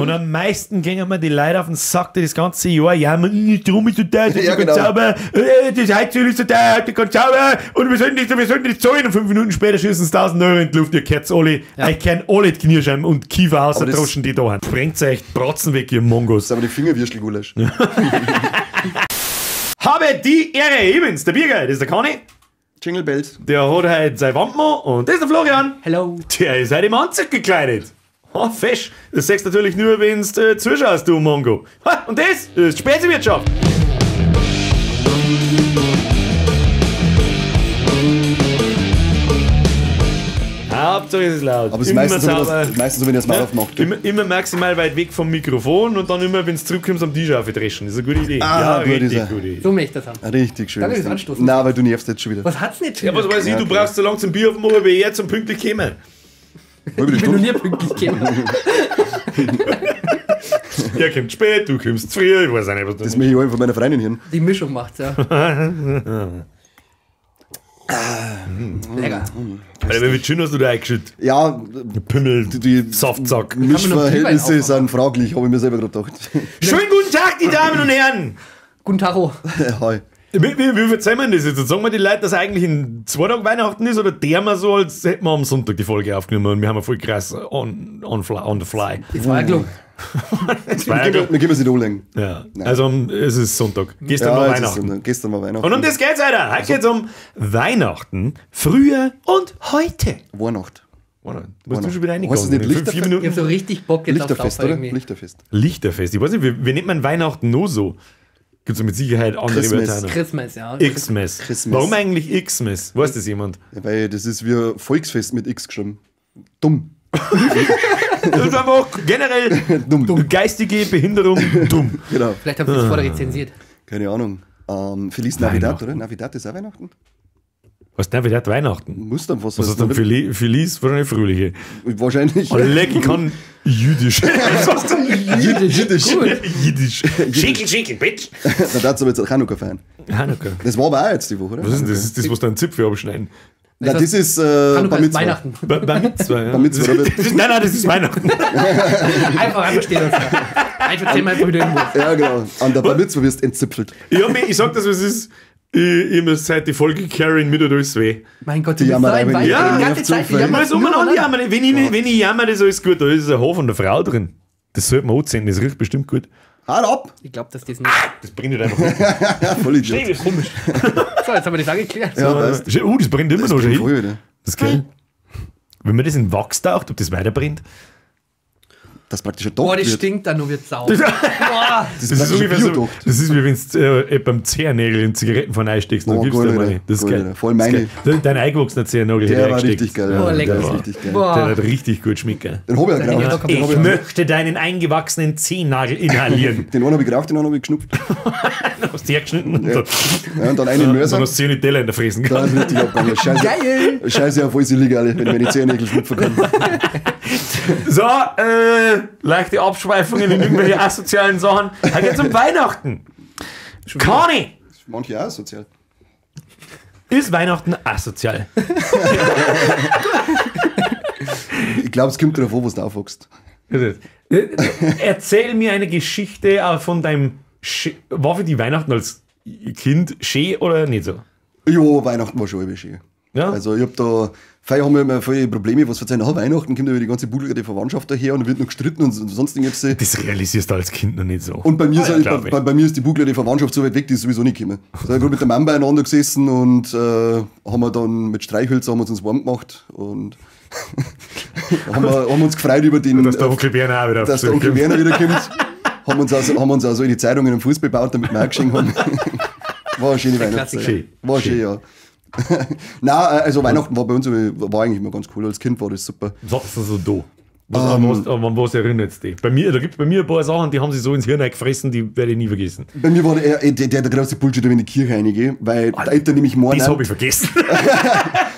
Und am meisten gingen mir die Leute auf den Sack, die das ganze Jahr jammern, Strom ist so teuer, das ist Ja, ganz genau. sauber, das Heizöl ist so teuer, das ist ganz sauber und wir sollten das zahlen. Und 5 Minuten später schießen sie 1000 Euro in die Luft, ihr kennt alle, euch kennen alle die Knirscheiben und Kiefer außer Aber das- Droschen, die da haben. Sprengt euch Bratzen weg, ihr Mongos. Das ist aber die Fingerwürstel-Gulasch. Habe die Ehre, ich bin's, der Birger, das ist der Conny. Jingle Bells. Der hat heute sein Wandmann und das ist der Florian. Hello. Der ist heute im Anzug gekleidet. Oh, fesch. Das sagst du natürlich nur, wenn du zuschaust, du Mongo. Ha, und das ist Speziwirtschaft. Hauptsache es ist laut. Aber es ist immer meistens so, wenn sauber. das, meistens so, wenn ihr das Maul Ja, aufmacht. gell? immer maximal weit weg vom Mikrofon und dann immer, wenn du zurückkommst, am Tisch aufdreschen. Das ist eine gute Idee. Ah, ja, gut richtig ist er. gute Idee. So möchte ich das haben. Richtig schön. Darf ich das anstoßen? Nein, weil du nervst jetzt schon wieder. Was hat's nicht schon Ja, was wieder? weiß ich, Ja, du okay. brauchst so lange zum Bier aufmachen, wie er zum pünktlich kommen. Halbe Ich bin noch Stunde. nie pünktlich gekommen. Er kommt spät, du kommst früh, ich weiß auch nicht, was du Das möchte ich allem von meiner Freundin hören. Die Mischung macht's, ja. Lecker. Alter, wie schön hast du da eingeschüttet? Ja, Pimmel, die Saftsack. Mischverhältnisse Glühwein sind fraglich, habe ich mir selber gerade gedacht. Schönen guten Tag, die Damen und Herren! Guten Tag. oh. Hi. Wie verzeihen wir das jetzt? Jetzt sagen wir die Leute, dass eigentlich in 2 Tagen Weihnachten ist oder der mal so, als hätten wir am Sonntag die Folge aufgenommen und wir haben ja voll krass on the fly. Das war ja gelungen. Das war ja Wir geben es nicht anlegen. Ja, also es ist Sonntag. Gestern Ja, war es ist Weihnachten. Sonntag. Gestern war Weihnachten. Und um das geht's, Alter. Heute geht's um Weihnachten, früher und heute. Weihnacht. Weihnachten. Musst du schon wieder Heißt das reingegangen? nicht In 5, 4 Lichterfest? Ich Minuten. hab so richtig Bock jetzt auf Lichterfest, Saufer oder? irgendwie. Lichterfest. Lichterfest. Ich weiß nicht, wie nennt man Weihnachten nur so? Gibt es mit Sicherheit andere Christmas. Wörter. noch. Christmas, ja. Xmas. Christmas. Warum eigentlich Xmas? Weiß das jemand? Ja, weil das ist wie Volksfest mit X geschrieben. Dumm. Das ist einfach generell Dumm. geistige Behinderung dumm. Genau. Vielleicht haben sie das vorher rezensiert. Keine Ahnung. Feliz Navidad, Weihnachten. oder? Navidad ist auch Weihnachten? Was denn wieder Weihnachten? Muss dann was Was ist denn Feliz? Wahrscheinlich Fröhliche. Wahrscheinlich. Oh, leck, ich kann Jüdisch. Jiddisch. Jiddisch. Gut. Jiddisch. Schickel, schickel, bitch. Da darfst du aber jetzt auch Chanukka feiern. Hanukkah. Das war aber auch jetzt die Woche, oder? Was ist denn das? Ist das, was da einen Zipfel abschneiden? Nein, das ist Hanukkah Bar ist Mitzvah. Weihnachten. Bar Mitzvah, ja. Bar Mitzvah, oder? Das ist, nein, nein, das ist Weihnachten. Einfach stehen lassen. Einfach zehnmal einfach wieder irgendwo. Ja, genau. An der Bar Mitzvah wirst du entzipfelt. Ich sag das, was es ist. Ich muss seit die Folge carryen mit oder alles weh. Mein Gott, du Die bist so Jammerei, ein wenn Weib. ich- Ja, die ganze nervt Zeit. Die so viel. Immer jammerst ist umeinander nur, jammern. Wenn ich jammer, das ist alles gut. Da ist ein Haar von der Frau drin. Das sollte man anzünden, das riecht bestimmt gut. Hart ab! Ich glaube, dass das nicht. Das brennt nicht einfach. Ja, voll Idiot. Komisch. So, jetzt haben wir das auch geklärt. Ja, weißt du. Das brennt immer Das noch. brennt Schon voll wieder. Das ist geil. Wenn man das in Wachs taucht, ob das weiter brennt. Das praktisch ein Docht Boah, das wird. stinkt dann nur wird sau. Boah. Das Das ist ist praktisch ein ungefähr so, Biodocht. das ist wie wenn du beim Zehennägel in Zigaretten von einsteckst. Dann Boah, gibst du geil, dir mal. Alter. Das ist Geil, geil. Alter. Voll meine. Das ist geil. Dein eingewachsener Zehennagel Der hätte war eingesteckt. richtig geil. Boah, Ja, lecker. der ist richtig geil. Boah. Der hat richtig gut schmecken. Den hab ich auch Den hätte ich geraucht. auch Den Ich hab ich auch- möchte deinen eingewachsenen Zehennagel inhalieren. Den einen hab ich geraucht, den anderen hab ich geschnupft. Hast du hergeschnitten und so. Ja, und dann einen in Mörser. Dann hast du die Teller in der Fressen Da gehabt. ist richtig abgegangen. Scheiße, Geil! Scheiße auf alles Illegale, wenn ich meine Zehennägel schnupfen kann. So, leichte Abschweifungen in irgendwelche asozialen Sachen. Heute geht's um Weihnachten. Conny, Manche auch sozial. ist Weihnachten asozial? Ich glaube, es kommt darauf an, was du aufwachst. Erzähl mir eine Geschichte von deinem. War für die Weihnachten als Kind schön oder nicht so? Ja, Weihnachten war schon irgendwie schön. Ja? Also ich hab da, fei haben wir immer voll Probleme, was verzeihen, nach Weihnachten kommt ja die ganze Budel die Verwandtschaft daher und wird noch gestritten und sonst irgendwas. Das realisierst du als Kind noch nicht so. Und bei mir, Ja, ist, glaub ich. bei mir ist die Bugler die Verwandtschaft so weit weg, die ist sowieso nicht gekommen. So, ich bin mit der Mama beieinander gesessen und haben wir dann mit Streichhölzer haben wir uns warm gemacht und haben uns gefreut über den, Dass der Onkel Werner auch wieder dass der Onkel Werner wieder kommt. Haben uns auch so in die Zeitungen im Fußball gebaut, damit wir auch geschenkt haben. War eine schöne Weihnachtszeit. Schön. War schön, ja. Nein, also Weihnachten war bei uns war eigentlich immer ganz cool. Als Kind war das super. Was ist so da? An was erinnert es dich? Bei mir, da gibt es bei mir ein paar Sachen, die haben sich so ins Hirn eingefressen, die werde ich nie vergessen. Bei mir war der große Bullshit, wenn ich in die Kirche reingehe, weil die Eltern nämlich meinen, Das habe ich vergessen.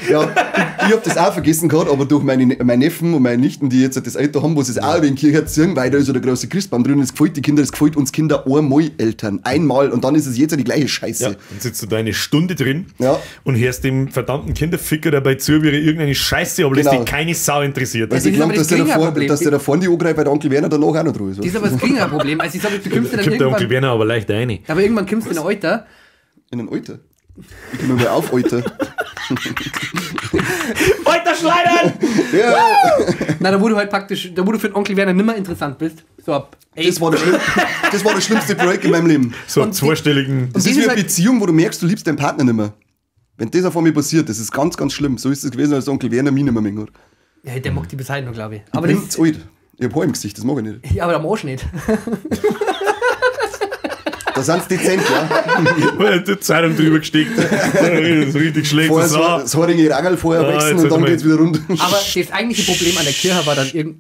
Ja, ich hab das auch vergessen gehabt, aber durch meine Neffen und meine Nichten, die jetzt das Alter haben, wo sie es auch in die Kirche ziehen, weil da ist ja der große Christbaum drin, es gefällt die Kinder, es gefällt uns Kinder einmal Eltern. Einmal und dann ist es jetzt ja die gleiche Scheiße. Ja, dann sitzt du da eine Stunde drin Ja. und hörst dem verdammten Kinderficker dabei zu, wie er irgendeine Scheiße ablässt, Genau. die keine Sau interessiert. Also Das ich ist aber glaube, das dass der Geringe davor Problem. Dass der da vorne die angreift, weil der Onkel Werner danach auch noch dran ist. Das ist aber das geringere Problem. Also ich sag, du kommst ja dann Kommt der Onkel irgendwann, Werner aber leicht rein. aber irgendwann kommst du in ein Alter. In ein Alter. Ich komme mal auf, Alter. Alter Schleidern! Ja, Na, da wo du halt praktisch, da wo du für den Onkel Werner nimmer interessant bist. So ab. Ey, das war der schlimmste Break in meinem Leben. So einen zweistelligen. Das ist wie eine Beziehung, wo du merkst, du liebst deinen Partner nicht mehr. Wenn das auf einmal passiert, das ist ganz, ganz schlimm. So ist es gewesen, als Onkel Werner mich nicht mehr mögen hat. Ja, der mag die bis heute noch, glaube ich. Aber ich bin zu alt. Ich hab Haar im Gesicht, das mag ich nicht. Ja, aber am Arsch nicht. Da sind sie dezent, ja. Die Zeitung drüber gesteckt. So richtig schlecht. Vorher so haarige Rangel vorher wachsen und dann geht's wieder rund. Aber das eigentliche Problem an der Kirche war dann irgendwie.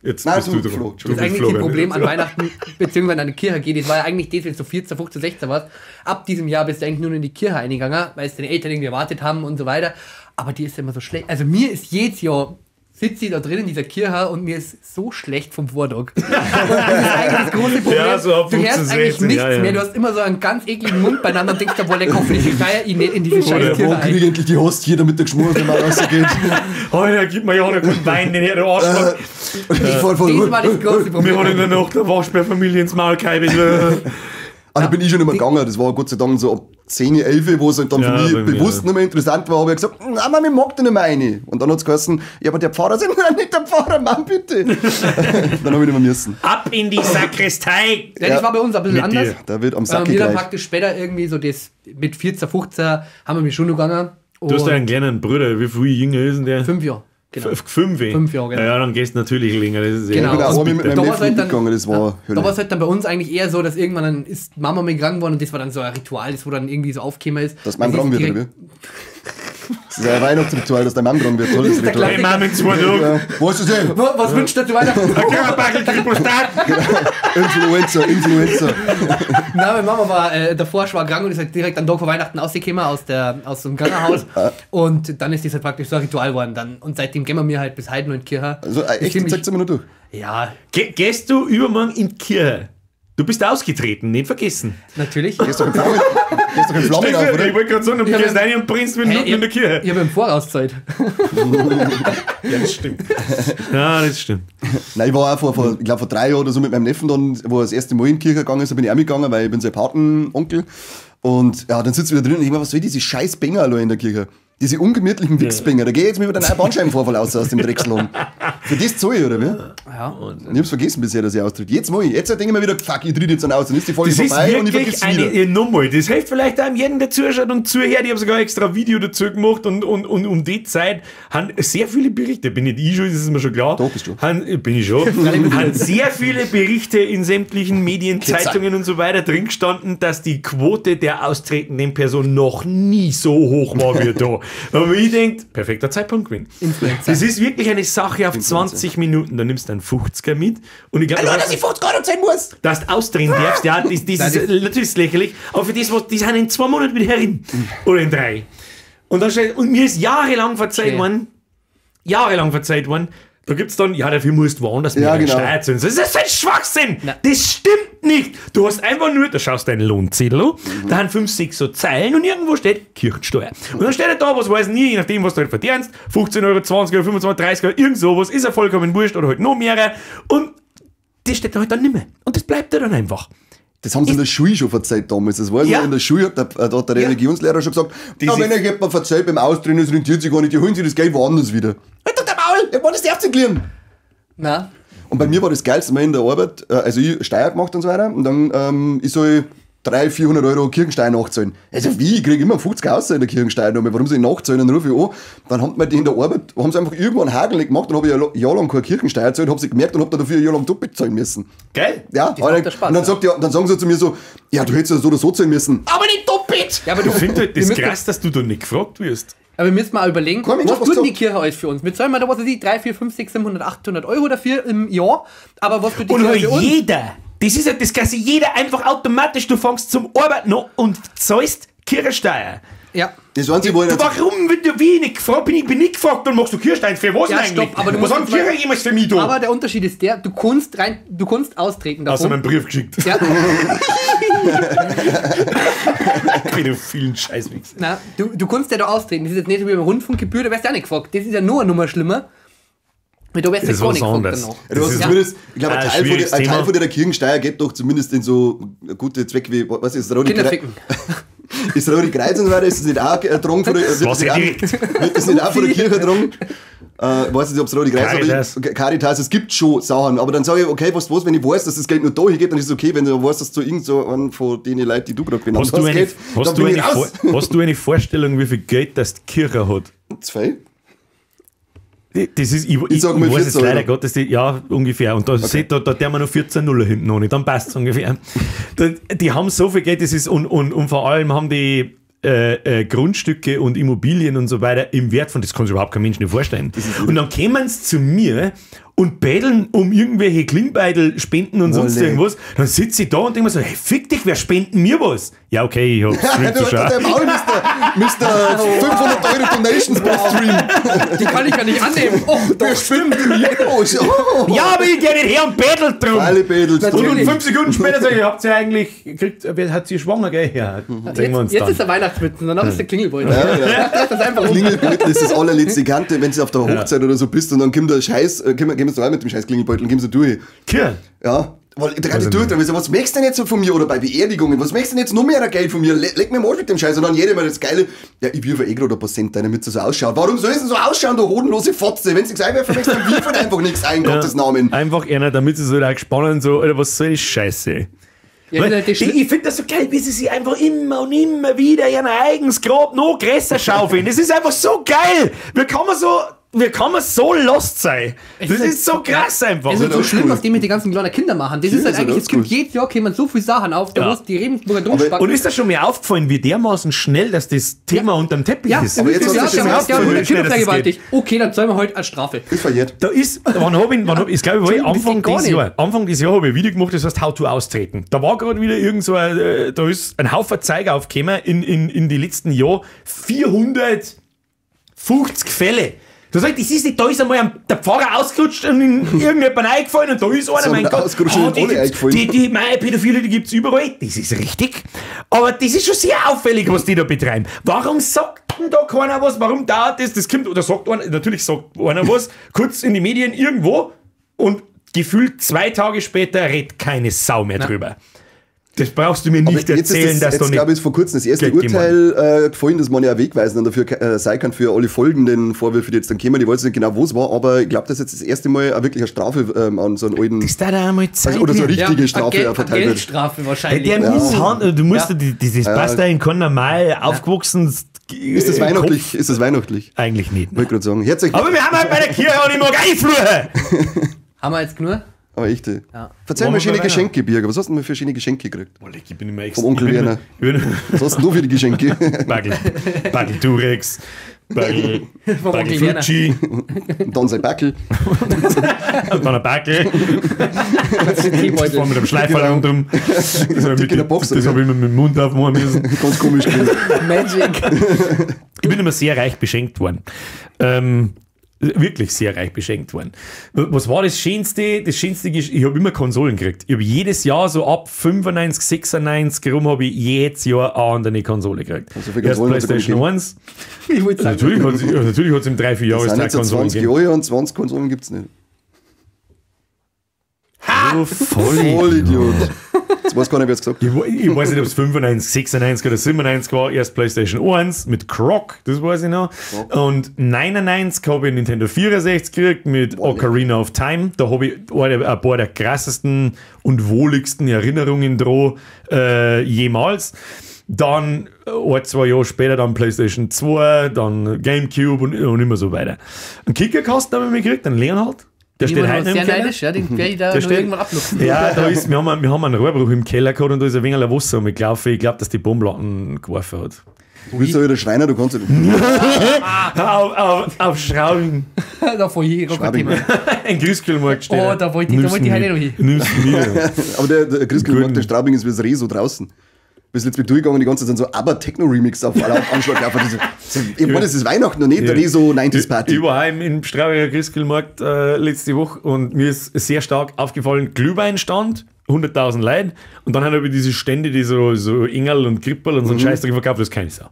Jetzt Nein, bist du dran. Flo, Das eigentliche Problem an Weihnachten, beziehungsweise an der Kirche geht, das war ja eigentlich das, wenn du so 14, 15, 16 warst. Ab diesem Jahr bist du eigentlich nur in die Kirche eingegangen, weil es deine Eltern irgendwie erwartet haben und so weiter. Aber die ist immer so schlecht. Also mir ist jedes Jahr, sitze ich da drin in dieser Kirche und mir ist so schlecht vom Vortag. Und das ist eigentlich das große Problem. Ja, so ab du 15, hörst eigentlich 16, nichts ja, ja. mehr. Du hast immer so einen ganz ekligen Mund beieinander und denkst, da wolle hoffentlich feier ich nicht in diese scheiß Wo Kirche kriege ich ein. endlich die Hostie, damit der Geschmur aus dem Maul rausgeht? Heute gib mir ja noch guten Wein, den her, du Arschloch. Ich fahr voll. Das war das große Problem. Mir hat in der Nacht eine Waschbärfamilie ins Maul gehalten. Ah, da bin ich schon immer gegangen. Das war Gott sei Dank so ab 10, 11, wo es halt dann Ja, für mich bei mir, bewusst ja. nicht mehr interessant war, habe ich gesagt, nein, Mann, ich mag den nicht mehr rein. Und dann hat es geheißen, ja, aber der Pfarrer sagt, nein, nicht der Pfarrer, Mann, bitte. Dann habe ich nicht mehr müssen. Ab in die Sakristei! Ja, das war bei uns ein bisschen Mit anders. dir. Da wird am Sack Wir dann gereicht. praktisch später irgendwie so das mit 14, 15 haben wir mit schon gegangen. Du hast ja einen kleinen Bruder, wie viel jünger ist denn der? 5 Jahre. Genau. 5, 5 Jahre, genau. Ja, dann gehst du natürlich länger. Das ist ja Genau. Ich bin auch Und einmal mit meinem da war's Neffen halt dann- mitgegangen, das war Da Hölle. war es halt dann bei uns eigentlich eher so, dass irgendwann dann ist Mama mit krank geworden und das war dann so ein Ritual, das wo dann irgendwie so aufgekommen ist. Dass mein Das dran ist wird, oder direkt- wie? Das ist ein Weihnachtsritual, dass dein Mann dran wird. Tolles ist der Ritual. Hey, Mom, in 2 Tagen. Ja. Was ist denn? Was wünscht du zu Weihnachten? Influencer, Influencer. Nein, meine Mama war davor schon krank und ist halt direkt am Tag vor Weihnachten rausgekommen aus dem Krankenhaus. Und dann ist das halt praktisch so ein Ritual geworden. Dann. Und seitdem gehen wir mir halt bis heute noch in die Kirche. Also, echt, Ziemlich- zeigt's immer noch durch. Ja, Gehst du übermorgen in die Kirche? Du bist ausgetreten, nicht vergessen. natürlich. Gehst doch in Flammen, gehst doch in Flammen auf, Ich oder? wollte gerade sagen, du Ich hab gehst ja- rein und brennst mit Minuten ich, in der Kirche. Ich habe im Voraus Zeit. Ja, das stimmt. Ja, das stimmt. Nein, ich war auch vor, ich glaub, vor 3 Jahren oder so mit meinem Neffen dann, wo er das erste Mal in die Kirche gegangen ist, da bin ich auch mitgegangen, weil ich bin sein Patenonkel. Und ja, dann sitzt wieder drin und ich mir, was soll diese scheiß Bänger alle in der Kirche? Diese ungemütlichen Wichsbänger, da geh ich jetzt mal wieder einen Bandscheibenvorfall aus dem Drecksladen. Für das zahle ich, oder wie? Ja. Und ich hab's vergessen bisher, dass ich austritt. Jetzt mal, jetzt denke ich mir wieder, fuck, ich tritt jetzt dann aus, dann ist die Folge Das ist vorbei und ich wirklich vergesse eine wieder. ja, Nummer. Das hilft vielleicht auch jedem, der zuschaut und zuhört. Ich habe sogar extra ein Video dazu gemacht und um die Zeit haben sehr viele Berichte, bin nicht ich schon, das ist mir schon klar. Doch, bist du. Haben, bin ich schon. Haben sehr viele Berichte in sämtlichen Medien, Ketzer. Zeitungen und so weiter drin gestanden, dass die Quote der austretenden Person noch nie so hoch war wie da. Aber ich denke, perfekter Zeitpunkt gewesen. Influencer. Das ist wirklich eine Sache auf 20 Minuten. Da nimmst du einen 50er mit und ich glaube, Allein, dass ich 50 Euro zahlen muss! dass du austreten darfst, ja, das ist natürlich lächerlich, aber für das, was, die sind in 2 Monaten wieder herin. Oder in 3. Und, dann und mir ist jahrelang verzeiht Okay. worden, da gibt's dann, ja, dafür musst du woanders Ja, mehr genau. Steuer zahlen. Das ist ein Schwachsinn! Na. Das stimmt nicht! Du hast einfach nur, da schaust deinen Lohnzettel an, da haben 5, 6 so Zeilen und irgendwo steht Kirchensteuer. Und dann steht halt da, was weiß nie, je nachdem, was du halt verdienst, 15 Euro, 20 Euro, 25, 30 Euro, irgend sowas, ist ja vollkommen wurscht oder halt noch mehrere. Und das steht da halt dann nimmer. Und das bleibt da dann einfach. Das haben sie in der Schule schon verzeiht damals. Das weiß ich Ja. noch, in der Schule hat der Religionslehrer schon gesagt, na, wenn euch jemand verzeiht beim Austreten, das rentiert sich gar nicht, die holen sich das Geld woanders wieder. Halt doch dein Maul, ich wollte das darfst du nicht. Na, Und bei mir war das Geilste mal in der Arbeit, also ich Steuer gemacht und so weiter, und dann ich soll 300, 400 Euro Kirchensteuer nachzahlen. Also wie, ich krieg immer 50 aus in der Kirchensteuer nochmal, warum soll ich nachzahlen? Dann rufe ich an, dann haben wir die in der Arbeit, haben sie einfach irgendwo einen Hagel gemacht, dann habe ich ein Jahr lang keine Kirchensteuer gezahlt, hab sie gemerkt und hab dann dafür ein Jahr lang doppelt zahlen müssen. Geil? Ja, Das macht und ja Spaß, dann, ja. sagt die, dann sagen sie zu mir so, ja, du hättest ja so oder so zahlen müssen. Aber nicht doppelt! Ja, aber du Ich finde halt wir das müssen- krass, dass du da nicht gefragt wirst. Aber wir müssen mal überlegen, Kein Mensch was hat was tut denn die gesagt. Kirche alles für uns? Wir zahlen mal da, was weiß ich, 3, 4, 5, 6, 700, 800 Euro dafür im Jahr. Aber was tut die Und Kirche halt für uns? jeder, das ist ja das quasi jeder einfach automatisch, du fängst zum Arbeiten an und zahlst Kirchensteuer. Ja. Das Einzige, wo ich Du, nicht- warum, wenn du wie nicht gefragt bin, ich bin nicht gefragt, dann machst du Kirchensteuer für was Ja, denn eigentlich? stopp, aber du was musst hat jetzt mal- Kirche jemals für mich da? Aber der Unterschied ist der, du kannst rein, du kannst austreten Hast du davon. mir einen Brief geschickt? Ja, Pädophilen Scheißwichser. na, du kannst ja da austreten. Das ist jetzt nicht so wie beim Rundfunkgebühr, da wärst du auch nicht gefragt. Das ist ja nur eine Nummer schlimmer. Weil du wärst Das ja gar ist nicht was gefragt anderes. danach. Du hast ist- zumindest, ich glaube, ein ein Teil schwieriges von, ein Teil Thema. von der Kirchensteuer geht doch zumindest in so gute Zwecke wie, was ist das, Rote Kinder Kreuz? ficken. Ist Rote Kreuz und so weiter, ist das nicht auch ertragen von der, wird war's das nicht ja auch, direkt. wird das nicht auch von der Kirche ertragen? Weiß nicht, ob es Rote Kreuz Caritas. aber ich, Caritas, es gibt schon Sachen, aber dann sage ich, okay, was, wenn ich weiß, dass das Geld nur da hingeht, dann ist es okay, wenn du weißt, dass zu irgend so einem von den Leuten, die du gerade benannt Hast du eine, geht, hast dann du bin ich eine, raus. Vor hast du eine Vorstellung, wie viel Geld das die Kirche hat? Zwei? Das ist, ich sag mal weiß es 14 leider Euro. Gottes, ja, ungefähr. Und da, seht, da der wir noch 14 Nuller hinten noch nicht, dann passt es ungefähr. Da, die haben so viel Geld, das ist, und vor allem haben die Grundstücke und Immobilien und so weiter im Wert von, das kann sich überhaupt kein Mensch nicht vorstellen. Und dann kämen sie zu mir und betteln um irgendwelche Klingbeutel, Spenden und sonst Wolle. irgendwas. Dann sitze ich da und denke mir so, hey, fick dich, wer spenden mir was? Ja, okay, ich hab Stream Du zu hast schauen. dein Maul, Mr. 500 Euro Donations pro Stream. Die kann ich ja nicht annehmen. Oh, doch. Wer spendet mir was? Oh. Ja, aber ich geh nicht her und bettel drum. Alle betelst Und, drum. und 5 Sekunden später sage ich, habt ihr eigentlich, kriegt, wer hat sie schwanger, gell? Ja, sehen wir uns Jetzt, jetzt dann. ist der Weihnachtsmützen, danach ist der Klingelbeutel. Ja, ja. Das ist einfach um. Klingelbeutel ist das allerletzte Kante, wenn du auf der Hochzeit oder so bist und dann kommt der Scheiß, kommen sie rein mit dem Scheiß Klingelbeutel und kommen sie durch. Kirche. Ja, weil der ganze durch, dann so, was möchtest du denn jetzt so von mir oder bei Beerdigungen, was möchtest du denn jetzt noch mehr Geld von mir? Leg mir mal mit dem Scheiß und dann jeder mal das Geile, ja, ich wirf ja eh gerade ein paar Cent rein, damit es so ausschaut. Warum soll es denn so ausschauen, du hodenlose Fotze? Wenn es nichts einwerfen möchtest, dann wirf halt einfach nichts ein, Gottes Namen. Einfach einer, damit sie so da gespannt so, Alter, was soll die Scheiße? Ja, Weil, das ist ich halt ich finde das so geil, wie sie sich einfach immer und immer wieder ihren eigenes Grab noch größer schaufeln. Das ist einfach so geil. Wie kann man so, wie kann man so lost sein? Das ist so krass einfach. Es ist so oldschool. schlimm, was die mit den ganzen kleinen Kindern machen. Das ist halt ist eigentlich, es oldschool. gibt jedes Jahr kämen so viele Sachen auf, da Ja. muss die Rebensburger drum spacken. Und ist das schon mir aufgefallen, wie dermaßen schnell, dass das Thema unterm Teppich Ja, ist? Aber jetzt das hat ist sich ja, das ja, aufgefallen, ja, wie schnell das geht. Kindervergewaltigt. Okay, dann zahlen wir heute eine Strafe. Ist verjährt. Da ist, wann hab ich, ich glaube, ich war Entschuldigung, das Anfang geht gar dieses nicht. Jahr. Anfang dieses Jahr habe ich ein Video gemacht, das heißt How to Austreten. Da war gerade wieder irgend so ein, da ist ein Haufen Zeug aufgekommen in die letzten Jahren. 450 Fälle. Da sag ich, das ist nicht, da ist einmal der Pfarrer ausgerutscht und in irgendjemand eingefallen und da ist einer, So, mein der Gott. ausgerutscht ah, und die alle gibt's, eingefallen. die, meine Pädophile, die gibt's überall. Das ist richtig. Aber das ist schon sehr auffällig, was die da betreiben. Warum sagt denn da keiner was? Warum dauert das? Das kommt, oder sagt einer, natürlich sagt einer was, kurz in die Medien irgendwo und gefühlt 2 Tage später redet keine Sau mehr drüber. Das brauchst du mir Aber nicht jetzt erzählen, ist das, dass jetzt, da nicht. glaube ich, ist vor kurzem das erste Geld gegeben Urteil gefallen, dass man ja wegweisen und dafür sein kann für alle folgenden Vorwürfe, die jetzt dann kommen. Ich weiß nicht genau, wo es war, aber ich glaube, dass jetzt das erste Mal auch wirklich eine Strafe an so einen alten. Ist da da einmal Zeit Also, oder so werden? richtige Strafe eine auch verteilt wird. Geldstrafe wahrscheinlich. Der Misshandel, du musst, das passt da in kein normal aufgewachsen. Ist das weihnachtlich? Ist das weihnachtlich? Eigentlich nicht. Wollte gerade sagen. Herzlich Aber wir haben halt bei der Kirche und ich mag einfluchen. Haben wir jetzt genug? Aber echt. Ja. Verzeih Wollen mir wir schöne bei Geschenke, Birger. Was hast du denn für schöne Geschenke gekriegt? Boah, leck, ich bin immer extra. Vom Onkel ich bin Werner. Immer, ich bin Was hast denn du für die Geschenke? Bagel, Bagel Durex, Bagel, Vom Bagel Onkel Werner. Fuji, Und dann sein Backel. und dann ein Bagel. Das war Teebeutel. mit einem Schleiferl Genau. rundum. Das habe ich, Dick in der Box, das oder? hab ich immer mit dem Mund aufmachen müssen. Ganz komisch gewesen. Magic. Ich bin immer sehr reich beschenkt worden. Wirklich sehr reich beschenkt worden. Was war das Schönste? Das Schönste ist, ich habe immer Konsolen gekriegt. Ich habe jedes Jahr so ab 95, 96 rum habe ich jedes Jahr eine andere Konsole gekriegt. So viele Erst Konsolen hat's ja gar nicht PlayStation 1. Ich wollte sagen. Natürlich hat's im 3, 4 Das sind Jahrestag jetzt so Konsolen 20 gegeben. Jahre und 20 Konsolen gibt es nicht. Du voll. Vollidiot. Jetzt weiß keiner, wer es gesagt hat. Ich weiß nicht, ob es 95, 96 oder 97 war. Erst PlayStation 1 mit Croc, das weiß ich noch. Und 99 habe ich Nintendo 64 gekriegt mit Ocarina of Time. Da habe ich ein paar der krassesten und wohligsten Erinnerungen dran jemals. Dann ein, zwei Jahre später dann PlayStation 2, dann Gamecube und immer so weiter. Einen Kickerkasten habe ich mir gekriegt, einen Leonhard. Der Ich steht bin heute noch sehr im Keller. neidisch, ja, den werde ich da Der noch steht- irgendwann abluchsen. Ja, da ist, wir haben einen Rohrbruch im Keller gehabt und da ist ein wenig Wasser rumgelaufen. Ich glaube, dass die Bombenlatten geworfen hat. Du bist ja wieder Schreiner, du kannst ja nicht. Auf Schrauben. Da voll hier, gar kein Schwabing. Thema. Ein Christkindlmarkt steht. Oh, da wollte ich heute noch hin. Nimmst du mir. Aber der Christkindlmarkt Guten. der Straubing ist wie das Reh so draußen. Bis jetzt bin ich durchgegangen, die ganze Zeit so aber Techno-Remix auf alle Anschlag gelaufen. Ich meine, das ist Weihnachten und nicht der Reso 90s Party. Ich war heim im Straubinger Christkindlmarkt letzte Woche und mir ist sehr stark aufgefallen, Glühweinstand, 100.000 Leute und dann haben wir diese Stände, die so Engerl und Krippel und so einen Scheiß drin verkauft, das ist keine Sau.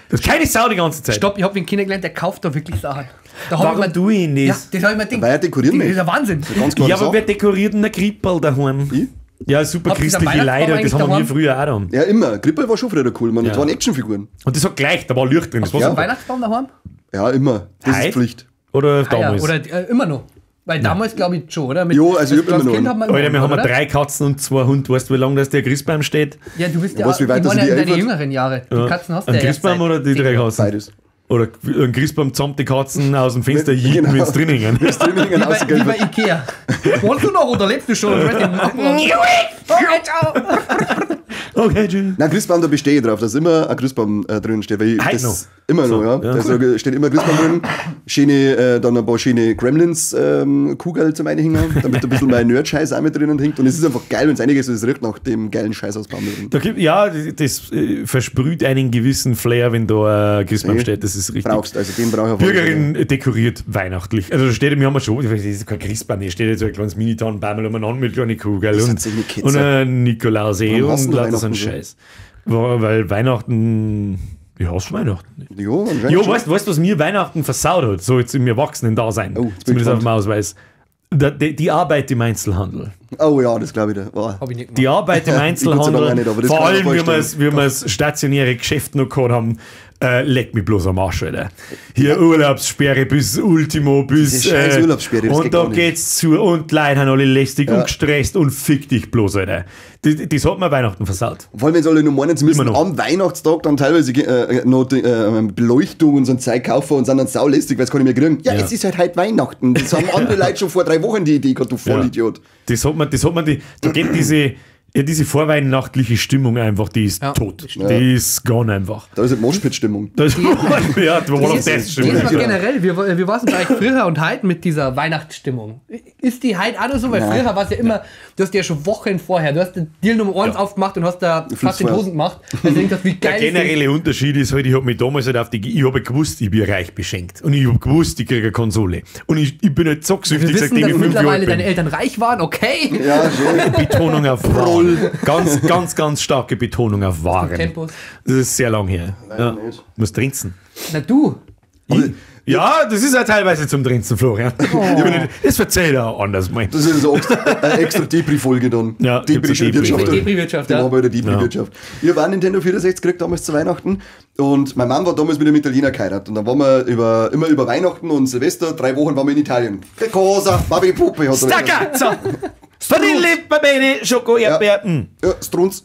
Das ist keine Sau die ganze Zeit. Stopp, ich hab einen kennengelernt, der kauft da wirklich Sachen. Da hab Warum ich mir, tu ich denn Ja, das? das hab ich mir gedacht. Weil er dekorieren Das ist möchte. ein Wahnsinn. Ganz klar. Ja, aber wer dekoriert denn ein Krippel daheim? Ich? Ja, super Habt ihr christliche einen Leute, Weihnachtsbaum das haben wir eigentlich früher auch daheim. Ja, immer. Krippel war schon früher cool, man. Das Ja. waren Actionfiguren. Und das hat gleich, da war Licht drin. Das war Ja. so Weihnachtsbaum daheim? Ja, immer. Das Heute? ist Pflicht. Oder Ah, ja, damals. oder immer noch. Weil damals, glaube ich, schon, oder? Mit, Jo, also ich hab als immer noch Kind einen. hat man immer Alter, wir einen, haben oder? 3 Katzen und 2 Hunde. Weißt du, wie lange das der Christbaum steht? Ja, du bist ja, Weißt du, wie weit ich das meine, in die in deine Elfer- jüngeren Jahre. Die Katzen hast du Ein ja erst Christbaum seit oder die 10 drei Jahren. Katzen? Beides. Oder ein Christbaum zusammen die Katzen aus dem Fenster jieten, Genau. wenn sie drin hängen. Drin hängen, Wie bei Ikea. Wolltest du noch oder lebst du schon? Okay, ciao. Okay, tschüss. Nein, Christbaum, da bestehe ich drauf, dass immer ein Christbaum drin steht. Weil ich Heute das noch? Immer noch, So, ja. ja. Also steht immer Christbaum drin. Schöne, dann ein paar schöne Gremlins Kugeln zum Einhängen, damit ein bisschen mein Nerd-Scheiß auch mit drinnen hängt. Und es ist einfach geil, wenn es einiges ist, es riecht nach dem geilen Scheiß aus Baum drin. Da gibt, ja, das versprüht einen gewissen Flair, wenn da ein Christbaum Nee. steht. Das ist richtig. Brauchst, also den brauche ich auf alle Fälle. Bürgerin dekoriert weihnachtlich. Also da steht, wir haben ja schon, das ist kein Christbaum, hier steht jetzt so ein kleines Mini-Tannenbaum umeinander mit kleinen Kugel Das und, sind solche Ketzer. und ein Nikolaus eh Warum hassen und du lauter so ein Weihnachten so? Scheiß. Weil Weihnachten, ich hasse Weihnachten nicht. Jo, anscheinend Jo, schon. weißt du, was mir Weihnachten versaut hat? So jetzt im Erwachsenen-Dasein. Oh, jetzt bin ich zumindest auf gespannt. dem Ausweis. Die Arbeit im Einzelhandel. Oh ja, das glaube ich dir. Boah. Hab ich nicht gemacht. Die Arbeit im Ich Gott sei Einzelhandel, Dank auch nicht, aber das vor kann ich allem, mir wie wir's stationäre Geschäft noch gehabt haben, leck mich bloß am Arsch, Alter. Hier Urlaubssperre bis Ultimo, bis. Diese scheiß Urlaubssperre, das und geht da gar nicht. geht's zu und die Leute sind alle lästig und gestresst und fick dich bloß, Alter. Das hat mir Weihnachten versaut. Vor allem, wenn sie alle nur meinen, sie müssen Immer noch. am Weihnachtstag dann teilweise noch die, Beleuchtung und so ein Zeug kaufen und sind dann saulästig, weil sie gar nicht mehr kriegen. Ja, Ja. es ist halt heute Weihnachten. Das haben andere Leute schon vor 3 Wochen die Idee gehabt, du Vollidiot. Das hat man, da geht diese, ja, diese vorweihnachtliche Stimmung einfach, die ist Ja, tot. das Die ist gone einfach. Da ist halt Moshpit-Stimmung. Das ja, da war auf Das das ist Stimmung. aber generell, wir waren es eigentlich früher und heute mit dieser Weihnachtsstimmung. Ist die heute auch noch so? Weil Nein. früher war es ja immer, du hast ja schon Wochen vorher, du hast den Deal Nummer 1 aufgemacht und hast da fast in vorher. Hosen gemacht. Also ich dachte, wie Der geil ist das? generelle Unterschied ist halt, ich habe mich damals halt auf die, ich habe gewusst, ich bin reich beschenkt. Und ich habe gewusst, ich kriege eine Konsole. Und ich bin halt Wir zocksüchtig, wissen, seitdem dass ich 5 Jahre mittlerweile alt bin. deine Eltern reich waren, okay. Ja, schon. Betonung auf waren. Ganz, ganz, ganz starke Betonung auf waren. Tempos. Das ist sehr lang her. Leider Ja. nicht. Muss trinzen. Na du, Ja, das ist ja teilweise zum Trinzen, Florian. Ich bin nicht, das verzähl ich auch anders mal. Das ist so eine extra Depri-Folge dann. Ja, gibt's eine Depri-Wirtschaft. Depri-Folge. Depri-Wirtschaft, Die ja. machen wir wieder Depri-Wirtschaft. Ich habe auch Nintendo 64 gekriegt damals zu Weihnachten und mein Mann war damals mit einem Italiener geheiratet und dann waren wir immer über Weihnachten und Silvester, 3 Wochen waren wir in Italien. Che cosa? Babi Puppe hat er Stacca! Vanille, Babene, Schoko, Erdbeer. Mm. Ja, Strunz.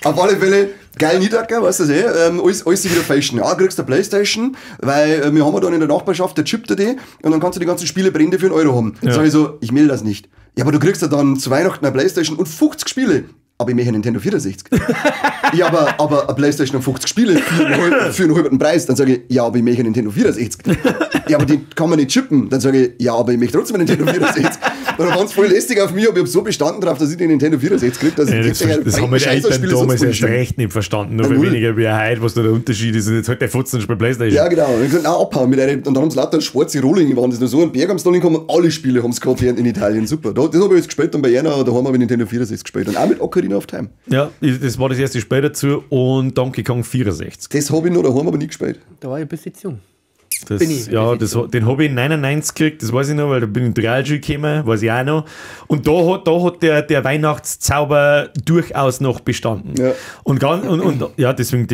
Auf alle Fälle, geil Niedercker, weißt du das eh? Alles wieder Fashion. Ja, kriegst du eine Playstation, weil wir haben ja dann in der Nachbarschaft, der chippt dir die und dann kannst du die ganzen Spiele Brände für 1 Euro haben. Dann sag ich so, ich will das nicht. Ja, aber du kriegst ja dann zu Weihnachten eine Playstation und 50 Spiele. Aber ich möchte einen Nintendo 64. Ja, aber eine Playstation und 50 Spiele für einen halben Preis. Dann sage ich, ja, aber ich möchte einen Nintendo 64. Ja, aber den kann man nicht chippen. Dann sage ich, ja, aber ich möchte trotzdem einen Nintendo 64. Und dann waren sie voll lästig auf mich, aber ich habe so bestanden drauf, dass ich den Nintendo 64 kriege, dass Ja, ich das, das haben meine Eltern damals erst recht nicht verstanden. Nur Na, viel null. weniger wie heute, was da der Unterschied ist. Und jetzt halt der Futzen spielt Playstation. Ja, genau. Und ich gesagt, abhauen mit einem. Und dann haben sie lauter schwarze Rohlinge, waren das nur so ein Berg am Stalling gekommen und alle Spiele haben es gehabt hier in Italien. Super. Das habe ich jetzt gespielt und bei einer, da haben wir mit Nintendo 64 gespielt. Und auch mit Ocarina of Time. Ja, das war das erste Spiel dazu und Donkey Kong 64. Das habe ich noch daheim, aber nie gespielt. Da war ich ein bisschen jung. Das, Bin ich. Ja, den habe ich in 99 gekriegt, das weiß ich noch, weil da bin ich in die Realschule gekommen, weiß ich auch noch. Und da hat der Weihnachtszauber durchaus noch bestanden. Ja. Und, ganz, und ja, deswegen,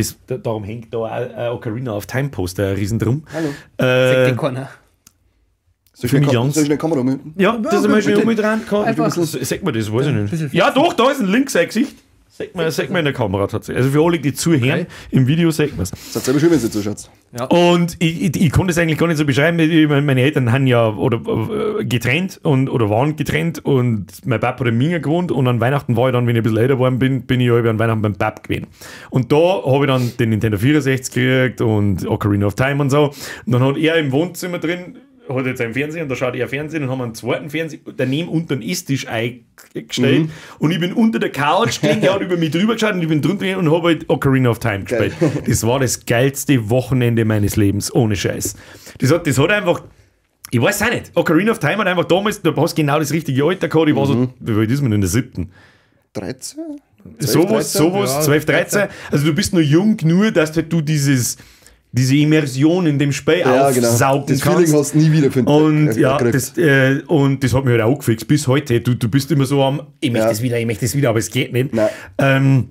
darum hängt da auch ein Ocarina of Time Poster ein riesen drum. Hallo. Sagt den keiner. Soll ich Für eine mich Jungs. Soll ich eine Kamera mitnehmen? Ja, das ist mal schön mit dran. Einfach. Sag mal das, weiß ich nicht. bisschen Ja, doch, da ist ein links sein Gesicht. Sag mal in der Kamera tatsächlich. Also für alle, die zuhören, Okay. im Video sieht man's. Das hat selber schön, wenn sie zuschaut. Und ich konnte es eigentlich gar nicht so beschreiben. Meine Eltern haben ja oder, getrennt und, oder waren getrennt und mein Papa hat in Minga gewohnt und an Weihnachten war ich dann, wenn ich ein bisschen älter geworden bin, bin ich an Weihnachten beim Pap gewesen. Und da habe ich dann den Nintendo 64 gekriegt und Ocarina of Time und so. Und dann hat er im Wohnzimmer drin, hat jetzt einen Fernseher und da schaut er Fernsehen und haben einen zweiten Fernseher daneben unter den Esstisch eingestellt und ich bin unter der Couch gelegen, er hat über mich drüber geschaut und ich bin drunter gegangen und habe halt Ocarina of Time gespielt. Das war das geilste Wochenende meines Lebens, ohne Scheiß. Das hat einfach, ich weiß auch nicht, Ocarina of Time hat einfach damals, da hast du genau das richtige Alter gehabt, ich war so, wie alt ist man in der 7.? 13? Sowas, 13? sowas, Ja, 12, 13. Also du bist nur jung genug, dass halt du diese Immersion in dem Spiel Ja, genau. aufsaugen Das kannst. Feeling hast du nie wieder finden. Und ja, gekriegt. das, und das hat mich halt auch gefixt bis heute. Du bist immer so am, ich möchte Ja. das wieder, ich möchte das wieder, aber es geht nicht. Nein.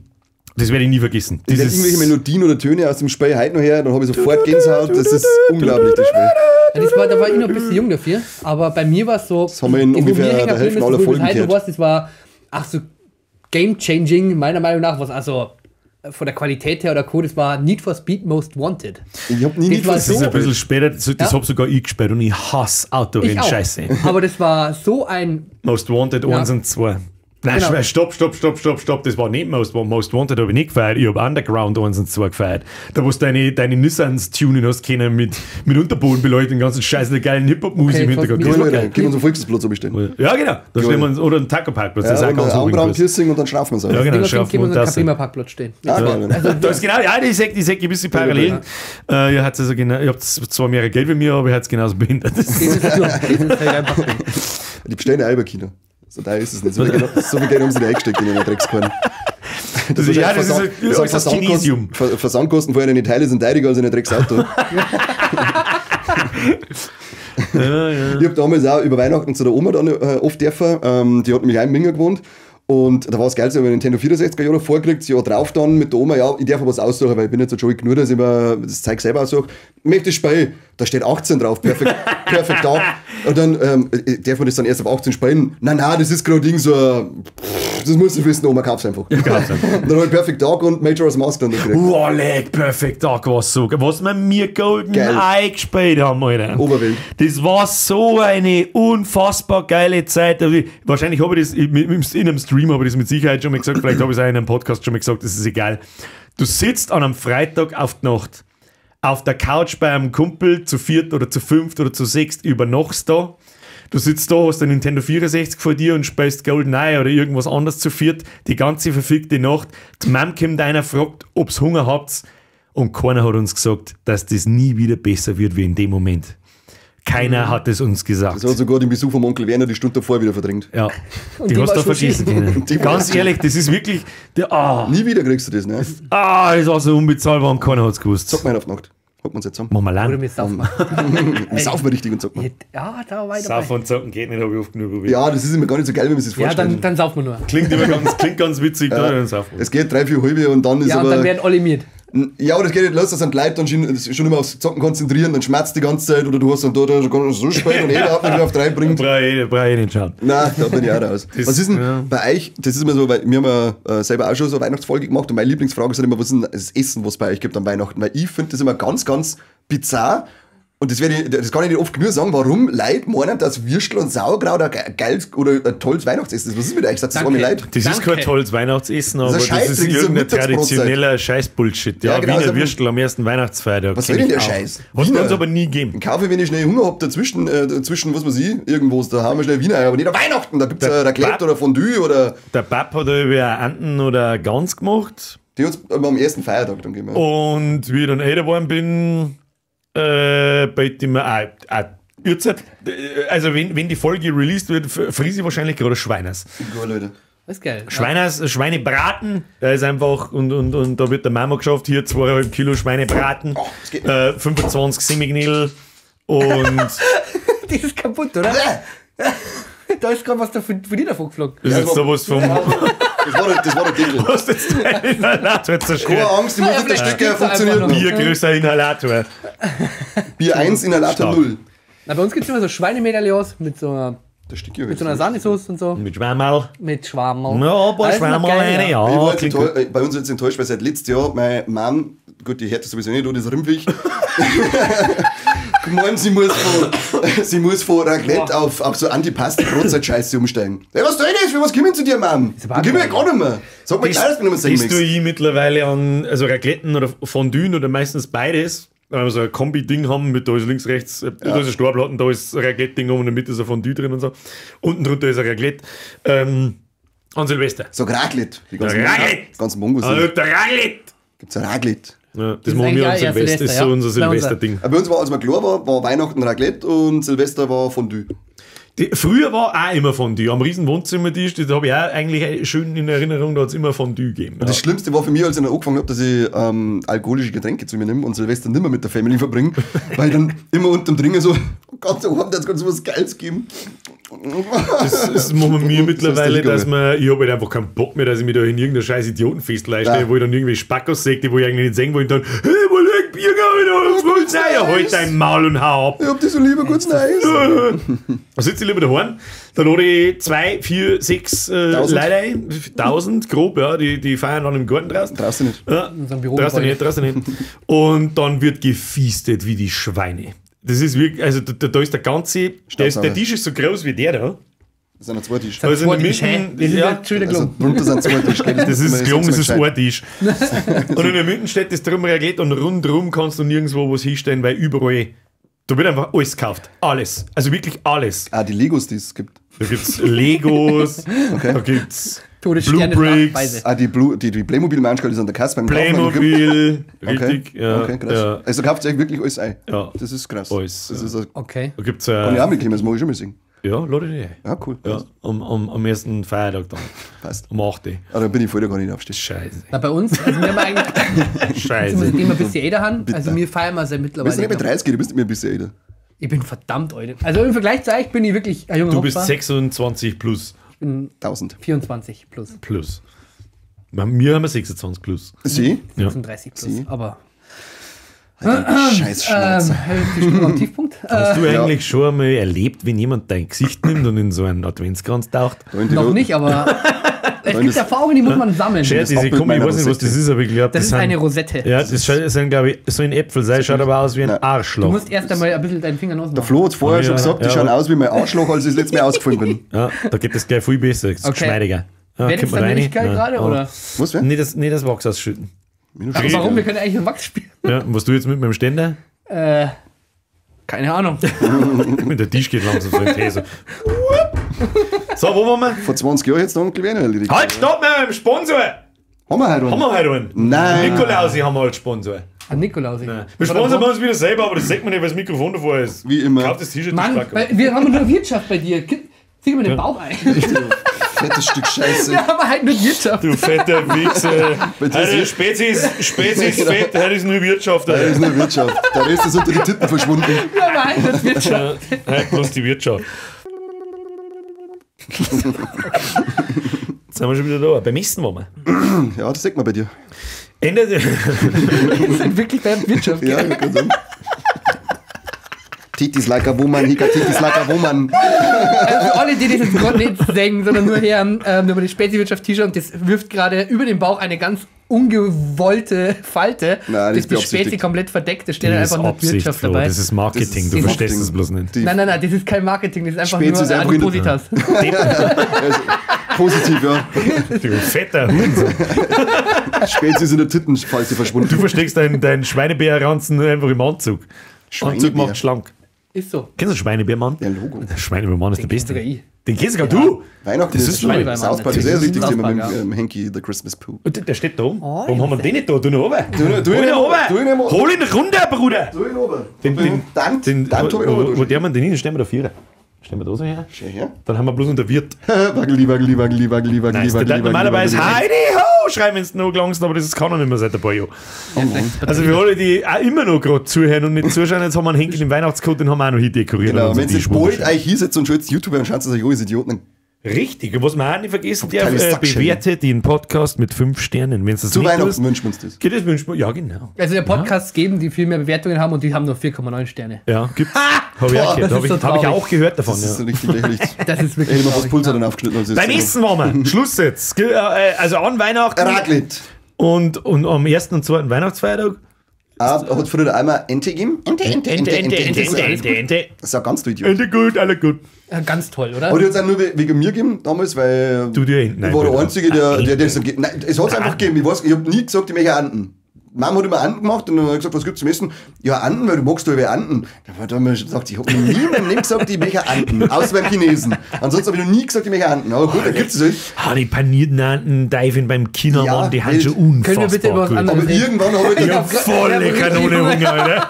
Das werde ich nie vergessen. Wenn irgendwelche Melodien oder Töne aus dem Spiel heute noch her, dann habe ich sofort Gänsehaut. Das ist unglaublich, das Spiel. Ja, das war, da war ich noch ein bisschen jung dafür, aber bei mir war es so. Das haben wir in wo ungefähr mir hängen der geblieben Hälfte ist, aller wo ich bis Folgen heute gehört. weiß, das war ach so game-changing, meiner Meinung nach, was also von der Qualität her oder Co., das war Need for Speed Most Wanted. Ich habe nie Das Need war for Das ist so- ein bisschen später, das Ja. hab sogar ich gespielt und ich hasse Ich auch. Autorennen-Scheiße. Aber das war so ein. Most Wanted 1 und 2. Nein, Genau. stopp, stopp, stopp, stopp, stopp. Das war nicht Most Wanted. Most Wanted habe ich nicht gefeiert. Ich habe Underground 1 und 2 gefeiert. Da, wo du deine Nissans tunen hast können mit Unterbodenbeleuchtung, den ganzen Scheiß, der geilen Hip-Hop-Musik Okay, im Hintergrund. jetzt Das war Alter, geil. können wir uns einen Volksplatz bestellen. Ja, genau. Da stellen wir uns, oder einen Taco-Parkplatz. Das ist Ja, auch und ganz ein hoch im Kurs. Augenbrauen-Piercing und dann schraufen wir es Ja, auf. genau. Ding, Schraufen können wir und uns einen das. Caprima-Parkplatz stehen. Ah, geil. Also, Da ist genau, ja, ich seh gewisse Parallelen. Ihr habt also genau, ihr habt zwar mehr Geld wie mir, aber ihr habt es genauso behindert. Das ist, das ist halt einfach. Die bestellen ja auch über China. So da ist es nicht. So viel Geld haben sie nicht eingesteckt in den Dreckskorn. Das ist, ja, das ist Versand- ein äußerst Chinesium. Versandkosten von den Teile sind teurer als in ein Drecksauto. Ja, ja. Ich habe damals auch über Weihnachten zu der Oma dann oft dürfen. Die hat nämlich auch in Minga gewohnt. Und da war es geil, so habe ich Nintendo 64er Jahre vorgekriegt, das Jahr drauf dann mit der Oma, ja, ich darf was aussuchen, weil ich bin jetzt schon alt genug, dass ich mir das Zeug selber aussuche. Ich möchte das Spiel, da steht 18 drauf, perfekt, perfekt da. Und dann darf man das dann erst ab 18 spielen. Nein, nein, das ist gerade Ding so, das musst du wissen, Oma, kauf's einfach. kauf's einfach. Und dann habe ich Perfect Dark und Majora's Mask dann gekriegt. Boah, leck, Perfect Dark war so geil. Was wir mir Golden Geil. Eye gespielt haben, Alter. Oberwelt. Das war so eine unfassbar geile Zeit. Also, wahrscheinlich habe ich das in einem Stream habe ich das mit Sicherheit schon mal gesagt, vielleicht habe ich es auch in einem Podcast schon mal gesagt, das ist egal. Du sitzt an einem Freitag auf die Nacht auf der Couch bei einem Kumpel zu viert oder zu fünft oder zu sechst, übernachtst da. Du sitzt da, hast ein Nintendo 64 vor dir und spielst GoldenEye oder irgendwas anderes zu viert, die ganze verfickte Nacht. Die Mom kommt einer, fragt, ob's Hunger habt. Und keiner hat uns gesagt, dass das nie wieder besser wird wie in dem Moment. Keiner hat es uns gesagt. Das hat sogar den Besuch vom Onkel Werner die Stunde davor wieder verdrängt. Ja, Und die die hast war du schon vergessen. schön. Können. Die war Ganz schon. ehrlich, das ist wirklich. Der, Nie wieder kriegst du das, ne? Das war so unbezahlbar und keiner hat's gewusst. Zock mal auf die Nacht. Hocken wir uns jetzt zusammen. Machen wir Oder lang. wir saufen. Wir saufen wir richtig und zocken. wir. Ja, da war ich dabei. Saufen und zocken geht nicht, habe ich oft genug probiert. Ja, das ist immer gar nicht so geil, wenn man sich das Ja, vorstellt. dann saufen wir nur. Klingt immer ganz, klingt ganz witzig. Ja. Dann saufen wir. Es geht 3, 4 halbe und dann ist Ja, und aber. dann werden alle miert. Ja, aber das geht nicht los, dass sind Leute dann schon immer aufs Zocken konzentrieren, dann schmerzt die ganze Zeit oder du hast dann da schon so spät und jeder hat mich wieder auf 3 bringt. Brauche ich nicht schauen. Nein, da bin ich auch raus. Das- Was ist denn ja. bei euch, das ist immer so, weil wir haben ja selber auch schon so eine Weihnachtsfolge gemacht und meine Lieblingsfrage ist halt immer, was ist denn das Essen, was es bei euch gibt an Weihnachten? Weil ich finde das immer ganz, ganz bizarr und das, das kann ich nicht oft genug sagen, warum Leute meinen, dass Würstel und Sauerkraut ein geiles oder ein tolles Weihnachtsessen ist. Was ist mit euch? Seid ihr Danke. arme Leute? Das ist Danke. kein tolles Weihnachtsessen, aber Das ist das ein ist Scheißdreck, das ist eine irgendein Mittagsbrotzeit. traditioneller Scheiß-Bullshit. Ja, Ja, genau, Wiener also- Würstel am ersten Weihnachtsfeiertag. Was soll kenn denn der ich auch. Scheiß? Hat es bei Wiener. uns aber nie gegeben. Einen Kaffee, wenn ich schnell Hunger hab, dazwischen, was weiß ich, irgendwo, da haben wir schnell Wiener, aber nicht an Weihnachten, da gibt's Der Raclette Bab- oder Fondue oder Der Pap hat ja über Enten oder Gans gemacht. die hat's am ersten Feiertag dann gegeben. Und wie ich dann älter geworden bin, bete ich mir auch Uhrzeit. Also, wenn die Folge released wird, friese ich wahrscheinlich gerade Schweiners. Geil, Leute. Das ist geil. Schweiners, Schweinebraten, da ist einfach, und da wird der Mama geschafft, hier 2,5 Kilo Schweinebraten, Oh, das geht 25 Semiknädel und Ja. Das ist kaputt, oder? Da ist gerade was da von dir davon geflogen. das ist jetzt sowas vom. Das war der Deckel. Hast jetzt deinen Inhalator Keine zerstört? Angst, die Musik der vielleicht Stücke stirbst du funktioniert einfach noch. Bier größer Inhalator. Bier 1, Inhalator Stark. 0. Na, bei uns gibt es immer so Schweinemedaillons mit so einer, Der Stücke mit so einer Sahnesauce und so. Mit Schwammerl. Mit Schwammerl. Ja, ein paar Das ist noch Schwammerl geil, rein, ja. ja. Ich war jetzt klingt gut. bei uns jetzt enttäuscht, weil seit letztes Jahr mein Mann, gut, die hört das sowieso nicht, oder das Rimpfig, gemeint, sie muss von Raclette auf so Antipasti-Brotzeit-Scheiße umsteigen. Hey, was soll das? Für was kommen zu dir, Mann? aber Da auch komm ich ja geil. gar nicht mehr. Sag mal klar, dass du nicht mehr Das singen tue ich mittlerweile an, also Racletten oder Fonduen oder meistens beides. Wenn wir so ein Kombi-Ding haben, mit da ist links, rechts, da ist ein Storplatten, da ist ein Raclette-Ding um und in der Mitte ist ein Fondue drin und so. Unten drunter ist ein Raclette. An Silvester. Sag Raclette. Die ganzen, Raclette! ganzen Mongos. Also, der Raclette! Gibt's ein Raclette. Ja, das ist machen wir an eigentlich auch eher Silvester, das ist Silvester, so ja. unser Bei uns Silvester-Ding. Bei uns war, als man klar war, war Weihnachten Raclette und Silvester war Fondue. Früher war auch immer Fondue. Am riesen Wohnzimmertisch, das habe ich auch eigentlich schön in Erinnerung, da hat es immer Fondue gegeben. Und das Schlimmste war für mich, als ich dann angefangen habe, dass ich alkoholische Getränke zu mir nehme und Silvester nicht mehr mit der Family verbringe, weil ich dann immer unterm Trinken so, oh Gott, so hat jetzt ganz was Geiles gegeben. Das machen wir mittlerweile, Das dass man, ich habe halt einfach keinen Bock mehr, dass ich mich da in irgendein scheiß Idiotenfest leiste, Ja. wo ich dann irgendwie Spackos sehe, die wo ich eigentlich nicht sehen wollte, und dann, hey, wo liegt Bier, ja, halt dein Maul und hau ab. Ich hab dich so lieber, kurz nice. Da sitze ich lieber daheim, da lade ich 2, 4, 6 Leute ein, 1000 grob, ja, die feiern dann im Garten draußen. Draußen nicht. Ja, unserem Büro. draußen nicht, draußen nicht. Und dann wird gefiestet wie die Schweine. Das ist wirklich, also da ist der ganze, der Tisch ist so groß wie der da. Das sind noch zwei Tische. Also in der Tisch, Mitte, das ist ja, schon wieder Also gelungen. drunter sind zwei Tische. gell? das ist gelungen, das ist gescheit. ein Tisch. Und in der Mitte steht das drum Raclette und rundherum kannst du nirgendwo was hinstellen, weil überall, da wird einfach alles gekauft. Alles. Also wirklich alles. Ah, die Legos, die es gibt. Da gibt's Legos, da gibt's Todessterne Blue Bricks, Nachweise. Ah, die Playmobil-Manschkal ist an der Kasse beim Kaufen. Playmobil, Okay. richtig, ja, Okay, krass. ja. Also kauft ihr euch wirklich alles ein. Ja. Das ist krass. Alles, Das ja. ist ein, Okay. Da gibt's kann ich auch mitkommen, das mag ich schon mal sehen. ja, lade ich dich ein. Ja, cool. Ja, am ersten Feiertag dann. Passt. Um 8 Uhr. Ah, da bin ich voll, da kann ich nicht aufstehen. Scheiße. Na, bei uns, also wir haben eigentlich, Scheiße. seitdem wir ein bisschen älter haben, also wir feiern mal seit Du bist mittlerweile. nicht mehr 30, du bist nicht mehr ein bisschen älter. Ich bin verdammt alt. Also im Vergleich zu euch bin ich wirklich ein junger Du bist Hopfer. 26 plus. Ich bin 1000. 24 plus. Plus. Wir haben 26 plus. Sie? Ja. 36 plus. Sie? Aber Scheiß Schnauze. die Stimmung am Tiefpunkt. Hast du eigentlich schon einmal erlebt, wenn jemand dein Gesicht nimmt und in so einen Adventskranz taucht? Da in die Noch Ro- nicht, aber es gibt das- Erfahrungen, die muss man sammeln. Scherz, Das ich Abbild komm, ich meiner weiß nicht, was das Rosette. ist, aber ich glaube, Das ist eine Rosette. Ja, das sind, glaube ich, so ein Äpfel sein, schaut aber aus wie ein Nein. Arschloch. Du musst erst einmal ein bisschen deinen Finger losmachen. Der Flo hat vorher Ja, schon gesagt, die ja. schauen aus wie mein Arschloch, als ich das letzte Mal ausgefallen bin. Ja, da geht das gleich viel besser, das ist Okay. geschmeidiger. Ja, Wäre kommt das man dann rein? nicht geil Nein. gerade, Ah. oder? Was, wer? Nee, das Wachs ausschütten. Aber warum? Wir können eigentlich nur Wachs spielen. Ja, und was du jetzt mit meinem Ständer? Keine Ahnung. Der Tisch geht langsam so in den Tee, so. So, wo waren wir? Vor 20 Jahren jetzt noch Onkel Werner erledigt. Halt, stopp, wir haben einen Sponsor! Haben wir heute einen? Haben wir heute einen? Nein. Nikolausi haben wir als Sponsor. An Nikolausi. Wir sponsern uns wieder selber, aber das sieht man nicht, weil das Mikrofon davor ist. Wie immer. Kauf das T-Shirt, Mann, das Spack. weil wir haben nur Wirtschaft bei dir. Zieh mir den Bauch ein. Fettes Stück Scheiße. Wir haben halt nur Wirtschaft. Du fetter Wichser. Bei dir Heute ist- Spezies, Spezies fett, heute ist nur Wirtschaft. Da Alter. ist nur Wirtschaft. Der Rest ist unter die Titten verschwunden. Wir haben halt nur Wirtschaft. Ja, heute bloß die Wirtschaft. Jetzt sind wir schon wieder da. Beim Essen waren wir. Ja, das sieht man bei dir. Ende. Wir sind wirklich bei Wirtschaft. Ja, ich kann sagen. Titis like a woman, he got titties like a woman. Also für alle, die das jetzt gerade nicht sehen, sondern nur hören, über die Speziwirtschaft-T-Shirt und das wirft gerade über den Bauch eine ganz ungewollte Falte, Nein, das das ist die beabsichtigt. Spezi komplett verdeckt, da steht Das dann ist einfach nur Absicht, Wirtschaft Flo. dabei. Das ist Marketing. Das ist Du verstehst Marketing. es bloß nicht. Die Nein, nein, nein, das ist kein Marketing, das ist einfach Spezi nur ist einfach in der- Adipositas. Also, positiv, ja. Du fetter Hurensohn. Spezies ist in der Tittenfalte verschwunden. Du versteckst deinen Schweinebärranzen einfach im Anzug. Anzug Schweinebär. macht schlank. Ist so. Kennst du Schweinebärmann? Ja, Logo. Der Schweinebärmann ist der Den kenn Beste. sogar ich. Den kennst sogar du. Weihnachten Das ist Schweinebär. South Park ist eh Das richtig ist Thema mit South Park, dem Henky, the Christmas Pooh. Und der steht da oben. Oh, Warum haben wir den nicht da? Du noch oben. Du Hol ihn ihn oben. oben. Du ihn oben. Hol ihn runter, Bruder. Du ihn oben. Den, Dann, dann tu ihn wo, oben. wo der man den hin? Stellen wir da vier. Stellen wir da so her. Schön her. Dann haben wir bloß unter Wirt. Waggeli, waggeli, waggeli, waggeli, waggeli, Nice. Der waggeli, Leute normalerweise waggeli. Heidi ho schreiben, wenn sie noch gelangst, aber das kann er nicht mehr seit ein paar Jahren. Also für alle, die auch immer noch gerade zuhören und nicht zuschauen, jetzt haben wir einen Henkel im Weihnachtscode, den haben wir auch noch hindekoriert. Genau, an wenn unserem ihr Tisch. bald euch hinsetzt und schaut YouTube an, schaut euch alles Idioten. an. Richtig, und was man auch nicht vergessen darf, Teil ist Sackschäden. bewerte den Podcast mit 5 Sternen. Wenn das Zu nicht Weihnachten tust, wünschen wir uns das. geht das wünschen wir. Ja, genau. Also der Podcast geben, die viel mehr Bewertungen haben und die haben nur 4,9 Sterne. Ja, gibt's. Habe ich, auch gehört. Das Hab ist ich, so hab ich traurig. auch gehört davon. Das ist so Ja. richtig lächerlich. Das ist Ich wirklich hätte noch was traurig. Pulser dann aufgeschnitten. Als ich Beim das Essen waren wir. Schluss jetzt. Also an Weihnachten Raclette. und am ersten und zweiten Weihnachtsfeiertag. Ah, hat früher einmal Ente gegeben? Ente, Ente, Ente, Ente, Ente. Ente, Ente. Das ist ja ganz du Idiot. Ente gut, alle gut. Ja, ganz toll, oder? Aber die hat es auch nur wegen mir gegeben damals, weil Du dir Enten ich war der einbilden. Einzige, der, Ah, der, der es dann gegeben. Nein, es hat es einfach gegeben. Ich weiß, ich habe nie gesagt, ich möchte Enten. Mama hat immer Anten gemacht und dann hat gesagt, was gibt's zum Essen? Ja, Anten, weil du magst doch über Anten. Da hat er mir schon gesagt, ich hab noch nie in meinem Leben gesagt, ich möchte Anten, außer beim Chinesen. Ansonsten habe ich noch nie gesagt, ich möchte Anten. Aber gut, da gibt's es halt. Ah, die panierten Anten, Dive beim Chinamann, Ja, die haben schon unfassbar. Können wir bitte über was gut. anderes Aber irgendwann habe ich Ich dann, hab volle Kanone Hunger, Alter.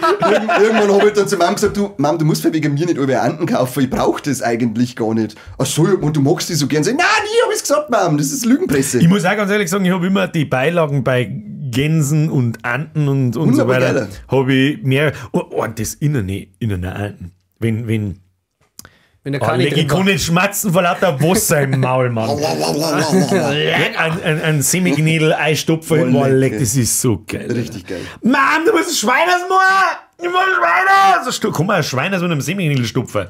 irgendwann hab ich dann zu Mom gesagt, du, Mom, du musst wegen mir nicht über Anten kaufen, ich brauche das eigentlich gar nicht. Ach so, und du magst die so gern. Sag, nein, nie hab ich's gesagt, Mom, das ist Lügenpresse. Ich muss auch ganz ehrlich sagen, ich habe immer die Beilagen bei Gänsen und Anten und so Wunderbar weiter. geiler. Habe ich mehr. Oh, oh, das in einer Anten. Wenn Wenn der oh, Kani leck, ich drin kann war. nicht schmatzen vor lauter Wasser im Maul, Mann. Ein Semiknädel, Eistopfer, Oh, boah, leck, leck. das ist so geil. Richtig geil. Mann, du musst ein Schweiners machen! Ich muss ein Schweiners! So, komm mal, ein Schweiners mit einem Semiknädelstupfer.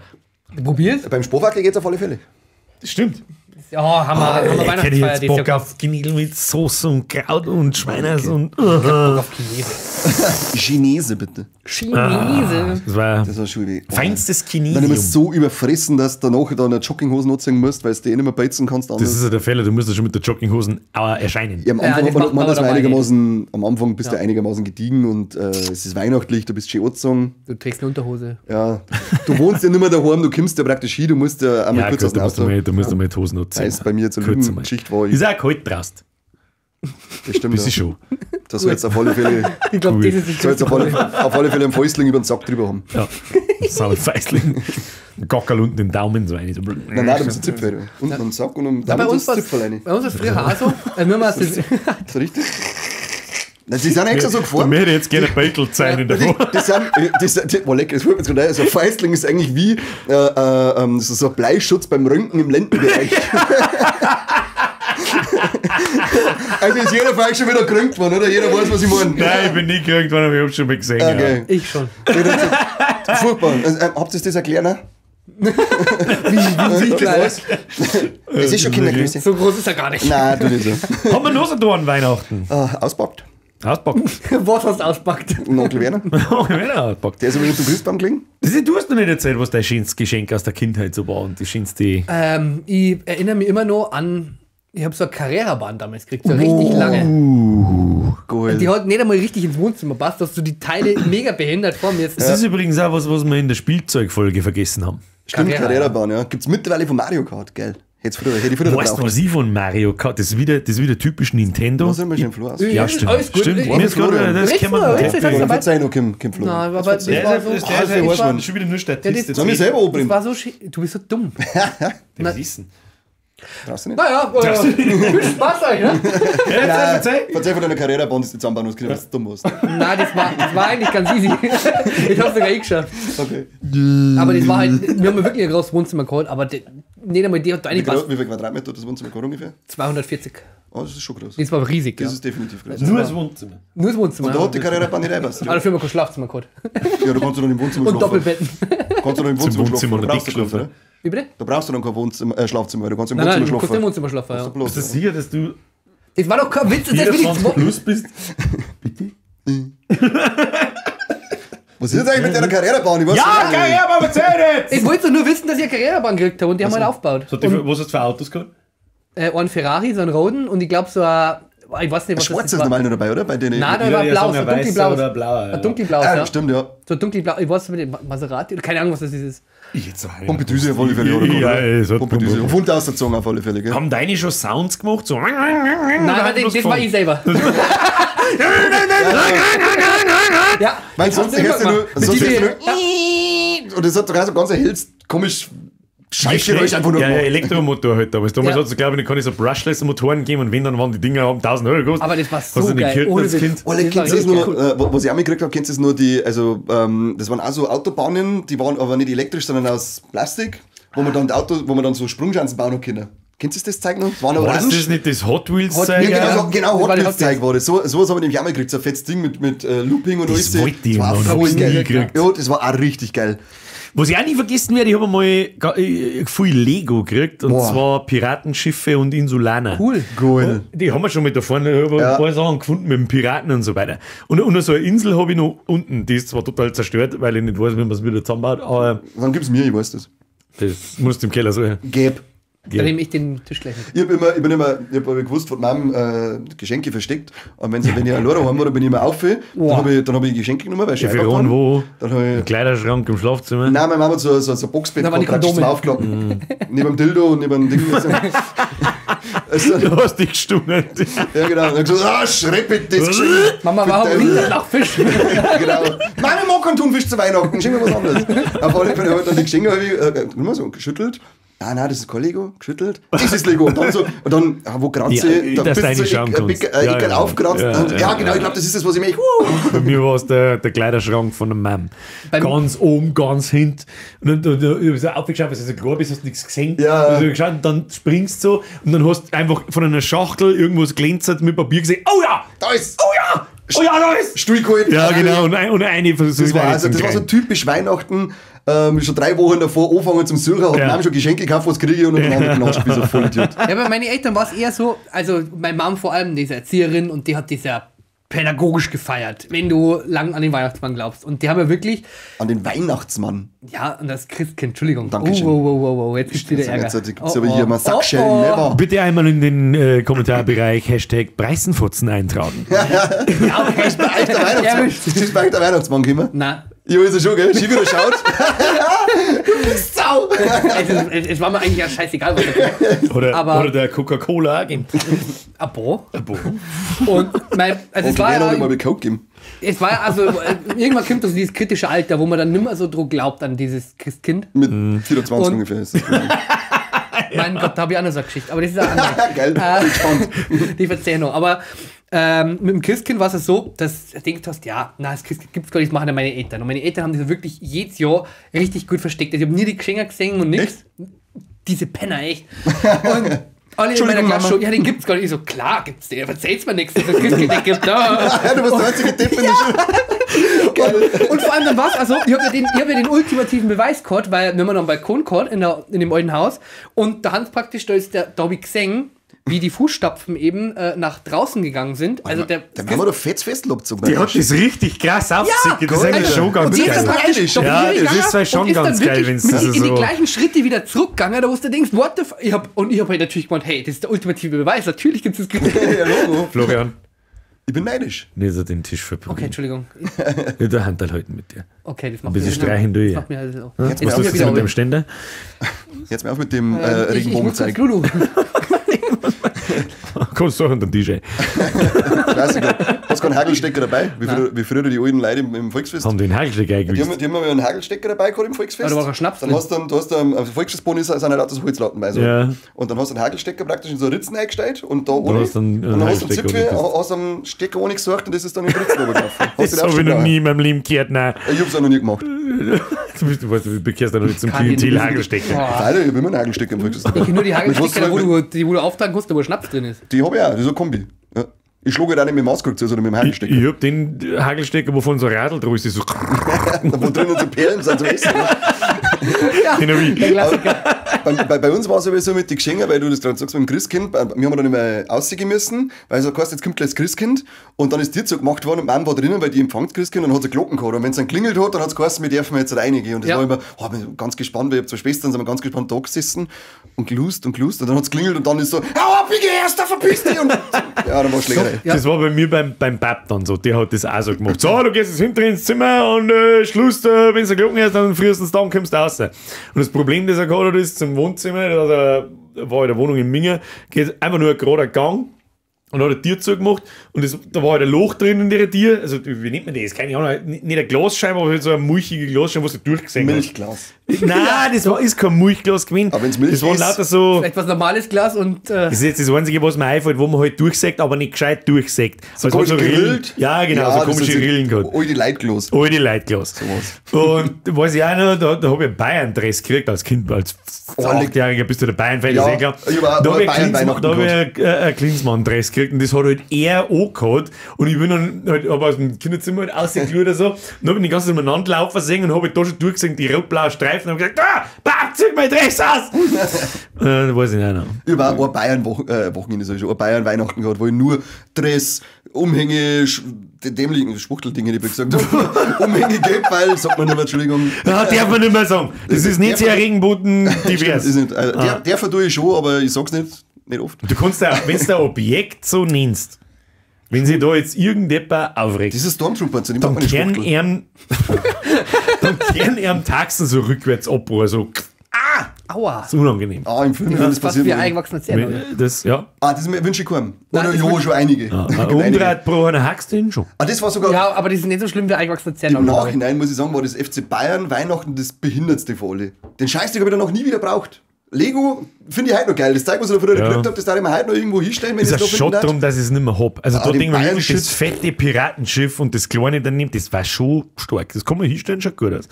Probier's? Beim Sportwackel geht's auf alle Fälle. Das stimmt. Ja, haben wir Leck, hätte ich Weihnachtsfeier jetzt dieses Bock Jahr. auf Knädel mit Soße und Kraut und Schweiners und. Bock auf Chinese. Chinese, bitte. Chinese. Das war Das war schon weh. Oh. feinstes Dann immer Chinesium. so überfressen, dass du danach dann eine Jogginghosen anziehen musst, weil du die eh nicht mehr beizen kannst. Das ist ja der Fehler, du musst ja schon mit der Jogginghosen erscheinen. Ja, am Ja, Anfang, das man, macht man man ist aber dabei einigermaßen, am Anfang bist du einigermaßen gediegen und es ist weihnachtlich, du bist schön angezogen. Du trägst eine Unterhose. Ja. Du wohnst ja nicht mehr daheim, du kommst ja praktisch hin, du musst ja einmal Ja, kurz gut, aus dem du musst Auto. einmal die Hosen anziehen. Heißt, bei mir zur Kurz einmal. Lügengeschichte war ich. Ist auch kalt draußen. Das stimmt. Bist du Ja. schon. Das soll jetzt auf alle Fälle, Ich glaube, das ist nicht soll jetzt auf alle Fälle einen Fäustling über den Sack drüber haben. Ja. Sau Feisling. Gockerl unten den Daumen so rein. So. Nein, nein, da muss ein Zipfel. Unten am Sack und am Bei Daumen uns ist ein Zipfel rein. bei uns war's früher auch so. Wir haben aus Ist das richtig? Nein, sie sind extra so Da geformt. möchte ich jetzt gerne Beutel sein in der Woche. Das sind, oh lecker, das fällt mir jetzt gerade ein. So ein Feistling ist eigentlich wie so ein Bleischutz beim Röntgen im Lendenbereich. Also ist jeder vielleicht schon wieder geröntgt worden, oder? Jeder weiß, was ich meine. Nein, ich bin nicht geröntgt worden, aber ich hab's schon mal gesehen. Okay. Ich schon. Furchtbar. Also, habt ihr das erklärt? Ne? Wie klein. Es ist schon Kindergröße. So groß ist er gar nicht. Nein, du nicht so. Ja. Haben wir noch so da an Weihnachten? Ah, auspackt. Auspackt. Was hast du auspackt? Und Onkel Werner. Werner auspackt. Der ist aber nicht zum Christbaum gelegen. Das ist, du hast noch nicht erzählt, was dein schönstes Geschenk aus der Kindheit so war und die schönste. Ich erinnere mich immer noch an, ich habe so eine Carrera-Bahn damals gekriegt, so richtig lange. Geil. Die hat nicht einmal richtig ins Wohnzimmer passt, dass du die Teile mega behindert vor mir Das ist übrigens auch was, was wir in der Spielzeugfolge vergessen haben. Stimmt, Carrera. Carrera-Bahn, ja. Gibt's mittlerweile von Mario Kart, geil. Hätte ich früher Weißt du, gebraucht. was ich von Mario Kart? Das ist wieder typisch Nintendo. Was sind wir schon, Flo? aus? Ja, stimmt. Alles gut. Stimmt. Ich- Mir ist gerade, das Redst kann man du, redest du, nicht. sagst Oder dabei? verzeih noch, Kim Flo. Nein, aber das Der war ist, so. der Ah, ist, das schon wieder nur Statist. Ja, das- Sollen wir selber Das anbringen? war so schi- Du bist so dumm. Das wissen. Brauchst du nicht? Naja, viel Spaß euch, ne? Ja, Nein, verzeih. verzeih von deiner Carrera-Bahn, die du zusammenbauen musst, dass du dumm warst. Nein, das war eigentlich ganz easy. Ich hab's sogar eh geschafft. Okay. Aber das war halt, wir haben ja wirklich ein großes Wohnzimmer geholt, aber die, nicht einmal die hat da Wie, reingepasst. wie viel Quadratmeter hat das Wohnzimmer gehabt ungefähr? 240. Oh, das ist schon groß. Das war riesig, ja. Das ist definitiv groß. Nur das Wohnzimmer. Nur das Wohnzimmer. Und da hat die Carrera-Bahn nicht reinpasst. Aber dafür haben wir kein Schlafzimmer gehabt. Ja, da kannst du dann im Wohnzimmer Und schlafen. Doppelbetten. Kannst du dann im Wohnzimmer Wohnzimmer schlafen. und Da brauchst du dick keins, oder? Wie bitte? Da brauchst du dann kein Wohnzimmer, Schlafzimmer, du kannst im Nein, nein, Wohnzimmer du kannst im schlafen. Wohnzimmer schlafen, ja. Bloß, Bist du sicher, dass du Das war doch kein Witz, das will ich 24 plus bist? Bitte? Was ist jetzt eigentlich mit deiner Carrera-Bahn? Ich weiß Ja, nicht. geil, aber erzähl jetzt! Ich wollte doch nur wissen, dass ich eine Carrera-Bahn gekriegt habe und die haben halt aufgebaut. So, die, was hast du für Autos gehabt? Einen Ferrari, so einen roten und ich glaube so ein, ich weiß nicht, was Schwarz das ist war. normal noch dabei, oder? Bei denen. Nein, da Ja, war ja, blau, so so ein weißer dunkelblau. oder blauer, ja. Ein dunkelblaues, Ah, ja. stimmt, ja. So dunkelblau, ich weiß nicht, Maserati, oder keine Ahnung, was das ist. Jetzt war ich Pompidüse auf alle Fälle, oder? Ja, es hat Pompidüse. Auf und ausgezogen auf alle Fälle, gell? Haben deine schon Sounds gemacht? So. Nein, nein, das war ich selber. Ja. Weil sonst das hörst du nur, Mit sonst diese- hörst du nur, und das hat sogar so ganz ein helles, komisch Scheißgeräusch einfach nur Ja, ja, gemacht. Elektromotor halt damals. Damals Ja. hat es, glaube ich, keine so Brushless-Motoren gegeben und wenn, dann waren die Dinger um 1000 Euro gekostet. Aber das war so Hast du nicht geil. gehört Ohne als Witz. Kind? Alle, Das war kennst du das richtig nur, cool. was ich auch mitgekriegt habe, kennst du das nur die, also, das waren auch so Autobahnen, die waren aber nicht elektrisch, sondern aus Plastik, wo man dann die Auto, wo man dann so Sprungschanzen bauen hat können. Kennst du das Zeug noch? Das waren War das, orange. das nicht das Hot Wheels Hot Zeug? Ja, Ja. genau, genau, Das Hot war die Wheels Zeug war das. So, sowas habe ich nämlich auch mal gekriegt, so ein fettes Ding mit Looping und Das alles. wollte ich Das war immer und voll hab's nie geil. gekriegt. Ja, das war auch richtig geil. Was ich auch nie vergessen werde, ich habe einmal viel Lego gekriegt und Boah. zwar Piratenschiffe und Insulaner. Cool. Cool. Die haben wir schon mit da vorne, ich habe Ja. ein paar Sachen gefunden mit dem Piraten und so weiter. Und so eine Insel habe ich noch unten, die ist zwar total zerstört, weil ich nicht weiß, wie man es wieder zusammenbaut, aber Dann gib's mir, ich weiß das. das musst du im Keller suchen. Gäb. Dann nehme ich den Tisch gleich mit. Ich hab immer gewusst, von Mom Geschenke versteckt. Und wenn ich alleine daheim war, dann bin ich immer auf. Dann hab ich Geschenke genommen, weil ich Ja, für wo? Dann hab ich Ein Kleiderschrank im Schlafzimmer. Nein, meine Mama hat so ein Boxbett gehabt, praktisch zum Aufklappen. Neben dem Dildo und neben dem Ding. Also, du hast dich gestungen. Ja, genau. Und dann gesagt, Schreppet, das Geschenk. Mama, warum riecht das nach Fisch? Genau. Mama mag keinen Thunfisch zu Weihnachten, schenk mir was anderes. Auf alle Fälle habe ich dann die Geschenke immer so geschüttelt. Ah, nein, das ist kein Lego, geschüttelt. Das ist Lego. Und dann so, und dann, wo kratze ich, ja, dann bist du so aufkratzt. Ja, genau, ich glaube, das ist das, was ich möchte. Bei mir war es der Kleiderschrank von der Mom. Ganz oben, ganz hinten. Und dann ich hab so aufgeschaut, weil du so klar bist, hast nichts gesehen. Ja. Und, so geschaut, und dann springst du so und dann hast du einfach von einer Schachtel irgendwas glänzert mit Papier gesehen. Oh ja! Da ist! Oh ja! Oh ja, da ist! Stuhl geholt. Ja, genau. Und eine versucht. Das war so typisch Weihnachten. Schon 3 Wochen davor angefangen zum Suchen, hat Mom schon Geschenke gekauft, was kriege ich, und dann haben wir genascht, wie so voll Idiot. Ja, bei meinen Eltern war es eher so, also meine Mom vor allem, diese Erzieherin, und die hat das ja pädagogisch gefeiert, wenn du lang an den Weihnachtsmann glaubst. Und die haben ja wirklich... An den Weihnachtsmann? Ja, an das Christkind, Entschuldigung. Dankeschön. Oh, jetzt gibt's wieder Ärger. Jetzt gibt's aber hier mal Sackschellen, never. Bitte einmal in den Kommentarbereich Hashtag Preisenfotzen eintragen. Ja, okay. Ist bei euch der Weihnachtsmann, ist bei euch der Weihnachtsmann gekommen? Nein. Ja, ist er schon, gell? Schieb wieder schaut. Du bist Sau! Es war mir eigentlich ja scheißegal, was er oder der Coca-Cola-Agent. Abo. Abo. Und mein, also es war ja, mal Coke geben. Es war also, irgendwann kommt das dieses kritische Alter, wo man dann nimmer so drauf glaubt an dieses Christkind. Mit 24 und ungefähr ist das. Mein Gott, da habe ich auch noch so eine Geschichte, aber das ist eine andere. Geil, bin gespannt. Die erzähle ich noch. Aber mit dem Christkind war es so, dass du denkst hast, ja, na, das Christkind gibt's gar nicht, das machen ja meine Eltern. Und meine Eltern haben das wirklich jedes Jahr richtig gut versteckt. Also ich habe nie die Geschenke gesehen und nichts. Diese Penner, echt. Und alle in meiner Klasse schon, ja, den gibt's gar nicht. Ich so, klar gibt's den, erzähl's mir nichts, dass das Christkind nicht gibt. No. Ja, du bist der einzige Depp in der Schule. Und vor allem dann war's, also ich hab ja den ultimativen Beweis gehabt, weil wir haben noch einen Balkon gehabt in dem alten Haus, und da haben praktisch, da ist der, da hab ich gesehen, wie die Fußstapfen eben nach draußen gegangen sind. Also der haben wir doch fett festgelobt. Die hat das richtig krass aufgezickt. Das ist eigentlich schon ganz geil. Ja, das ist zwar schon ganz geil, wenn es das so... in die gleichen Schritte wieder zurückgegangen, da wo du denkst, what the fuck? Und ich hab halt natürlich gemeint, hey, das ist der ultimative Beweis, natürlich gibt es das. Florian. Ich bin neidisch. Nee, so den Tisch verprügeln. Okay, Entschuldigung. Ja, der Handteil heute mit dir. Okay, das macht ein bisschen streichen du ja. Das macht mir also. Jetzt was tust du mit dem Ständer? Jetzt mal auf mit dem Regenbogenzeug. Kommst du auch unter den DJ? Klassiker. Hast du keinen Hagelstecker dabei? Wie früher die alten Leute im Volksfest. Haben die einen Hagelstecker eingewiesen? Die haben einen Hagelstecker dabei gehabt im Volksfest. Da war kein Schnaps dann hast du am Volksfestboden sind halt lauter so Holzlatten bei. So. Ja. Und dann hast du einen Hagelstecker praktisch in so Ritzen eingestellt und da ohne. Und dann hast du einen Zipfel, hast einen Stecker ohne gesucht und das ist dann in den Ritzen runtergelaufen. Das habe ich noch nie in meinem Leben gehört, nein. Ich hab's auch noch nie gemacht. Du bekehrst ja noch nicht zum Klientel Hagelstecker. Ich habe immer einen Hagelstecker im Volksfest. Ich kenne nur die Hagelstecker, wo du auftragen musst, wo Schnaps drin ist. Die habe ich auch, das ist eine Kombi. Ja. Ich schlage halt auch nicht mit dem Maßkrug zu, sondern mit dem Hagelstecker. Ich hab den Hagelstecker, wovon so ein Radl dran ist, so. Wo drinnen so Perlen sind zum Essen. Ja, der Klassiker. Bei uns war es sowieso mit den Geschenken, weil du das gerade sagst, mit dem Christkind, wir haben dann immer rausgehen müssen, weil so heißt, jetzt kommt gleich das Christkind, und dann ist die Tür zugemacht worden und Mama war drinnen, weil die empfängt das Christkind und hat so Glocken gehabt. Und wenn es dann klingelt hat, dann hat es geheißen, wir dürfen jetzt reingehen. Und das war immer, oh, bin ganz gespannt, weil ich hab zwei Schwestern, sind wir ganz gespannt da gesessen und gelust und gelust, und dann hat es klingelt und dann ist so, hau ab, ich geh erst, da verpiss dich! Und ja, dann war Schlägerei. Ja. Das war bei mir beim Pap dann so, der hat das auch so gemacht. So, du gehst jetzt hinten ins Zimmer und Schluss, wenn du Glocken hörst, dann frühestens dann kommst du raus. Und das Problem, das er gehabt hat, ist zum Wohnzimmer, da war in der Wohnung in Minga, geht einfach nur ein gerader Gang und hat eine Tür zugemacht und da war halt ein Loch drin in der Tür, also wie nennt man das? Keine Ahnung, nicht eine Glasscheibe, aber so eine mulchige Glasscheibe, wo du durchgesehen hast. Milchglas. Nein, das ist kein Milchglas gewesen. Aber wenn's Milch das war ist, lauter so. Vielleicht was normales Glas und. Das ist jetzt das Einzige, was mir einfällt, wo man halt durchsägt, aber nicht gescheit durchsägt. So also komisch so Rillen. gerillt. Ja, genau, so das komische ist Rillen gehabt. Alte Leitglas. Alte Leitglas. Und weiß ich auch noch, da habe ich einen Bayern-Dress gekriegt als Kind, als 8-Jähriger bist du der Bayern-Fan, Ja, ist eh klar. ich hab auch Da habe ich Bayern-Weihnachten einen Klinsmann-Dress gekriegt und das hat halt er auch gehabt. Und ich bin dann halt, hab aus dem Kinderzimmer halt rausgeschaut oder so und hab ihn die ganze Zeit umeinander laufen sehen und hab halt da schon durchgesehen, die rot-blauen Streifen, und hab gesagt, ah, Fuck, zieh mein Dress aus! Weiß ich nicht noch. Ich habe auch ein Bayern-Wochenende, sag ich schon, ein Bayern-Weihnachten gehabt, wo ich nur Dress, Umhänge, dämlichen Schwuchteldinge, die ich gesagt habe. Umhänge gelb, weil, sagt man nicht mehr, Entschuldigung. Ja, darf man nicht mehr sagen. Das ist nicht sehr Regenbogen divers. Ist nicht, der verdue ich schon, aber ich sag's nicht oft. Du kannst ja, wenn du ein Objekt so nennst, wenn sich da jetzt irgendjemand aufregt, Dieses Stormtrooper, zu dem dann macht man die kehren Schwuchtel. dann kehren ihm Taxen so rückwärts ab, so. Aua. Das ist unangenehm. Ah, im Film, wenn Das das ist fast passiert. wie ein eingewachsener Zähne. Das, ja. Ah, das wünsche ich keinem. Oder das ja, schon einige. Ein Gibt einige. Umdraht pro einer Hackst den schon. Ah, das war sogar Ja, aber die sind nicht so schlimm wie eingewachsene Zähne. im Nachhinein, muss ich sagen, war das FC Bayern Weihnachten das behindertste von alle. Den Scheißdreck habe ich dann noch nie wieder braucht. Lego finde ich heute noch geil. Das Zeug, was ich da früher Ja. gekriegt habe, das darf ich mir heute noch irgendwo hinstellen, wenn Ist ich ein es noch finden Schott darf. drum, dass ich es nicht mehr hab. Also Ah, da den denke ich mir wirklich, das Bayern-Shit. fette Piratenschiff und das kleine daneben, das war schon stark. Das kann man hinstellen, schaut gut aus.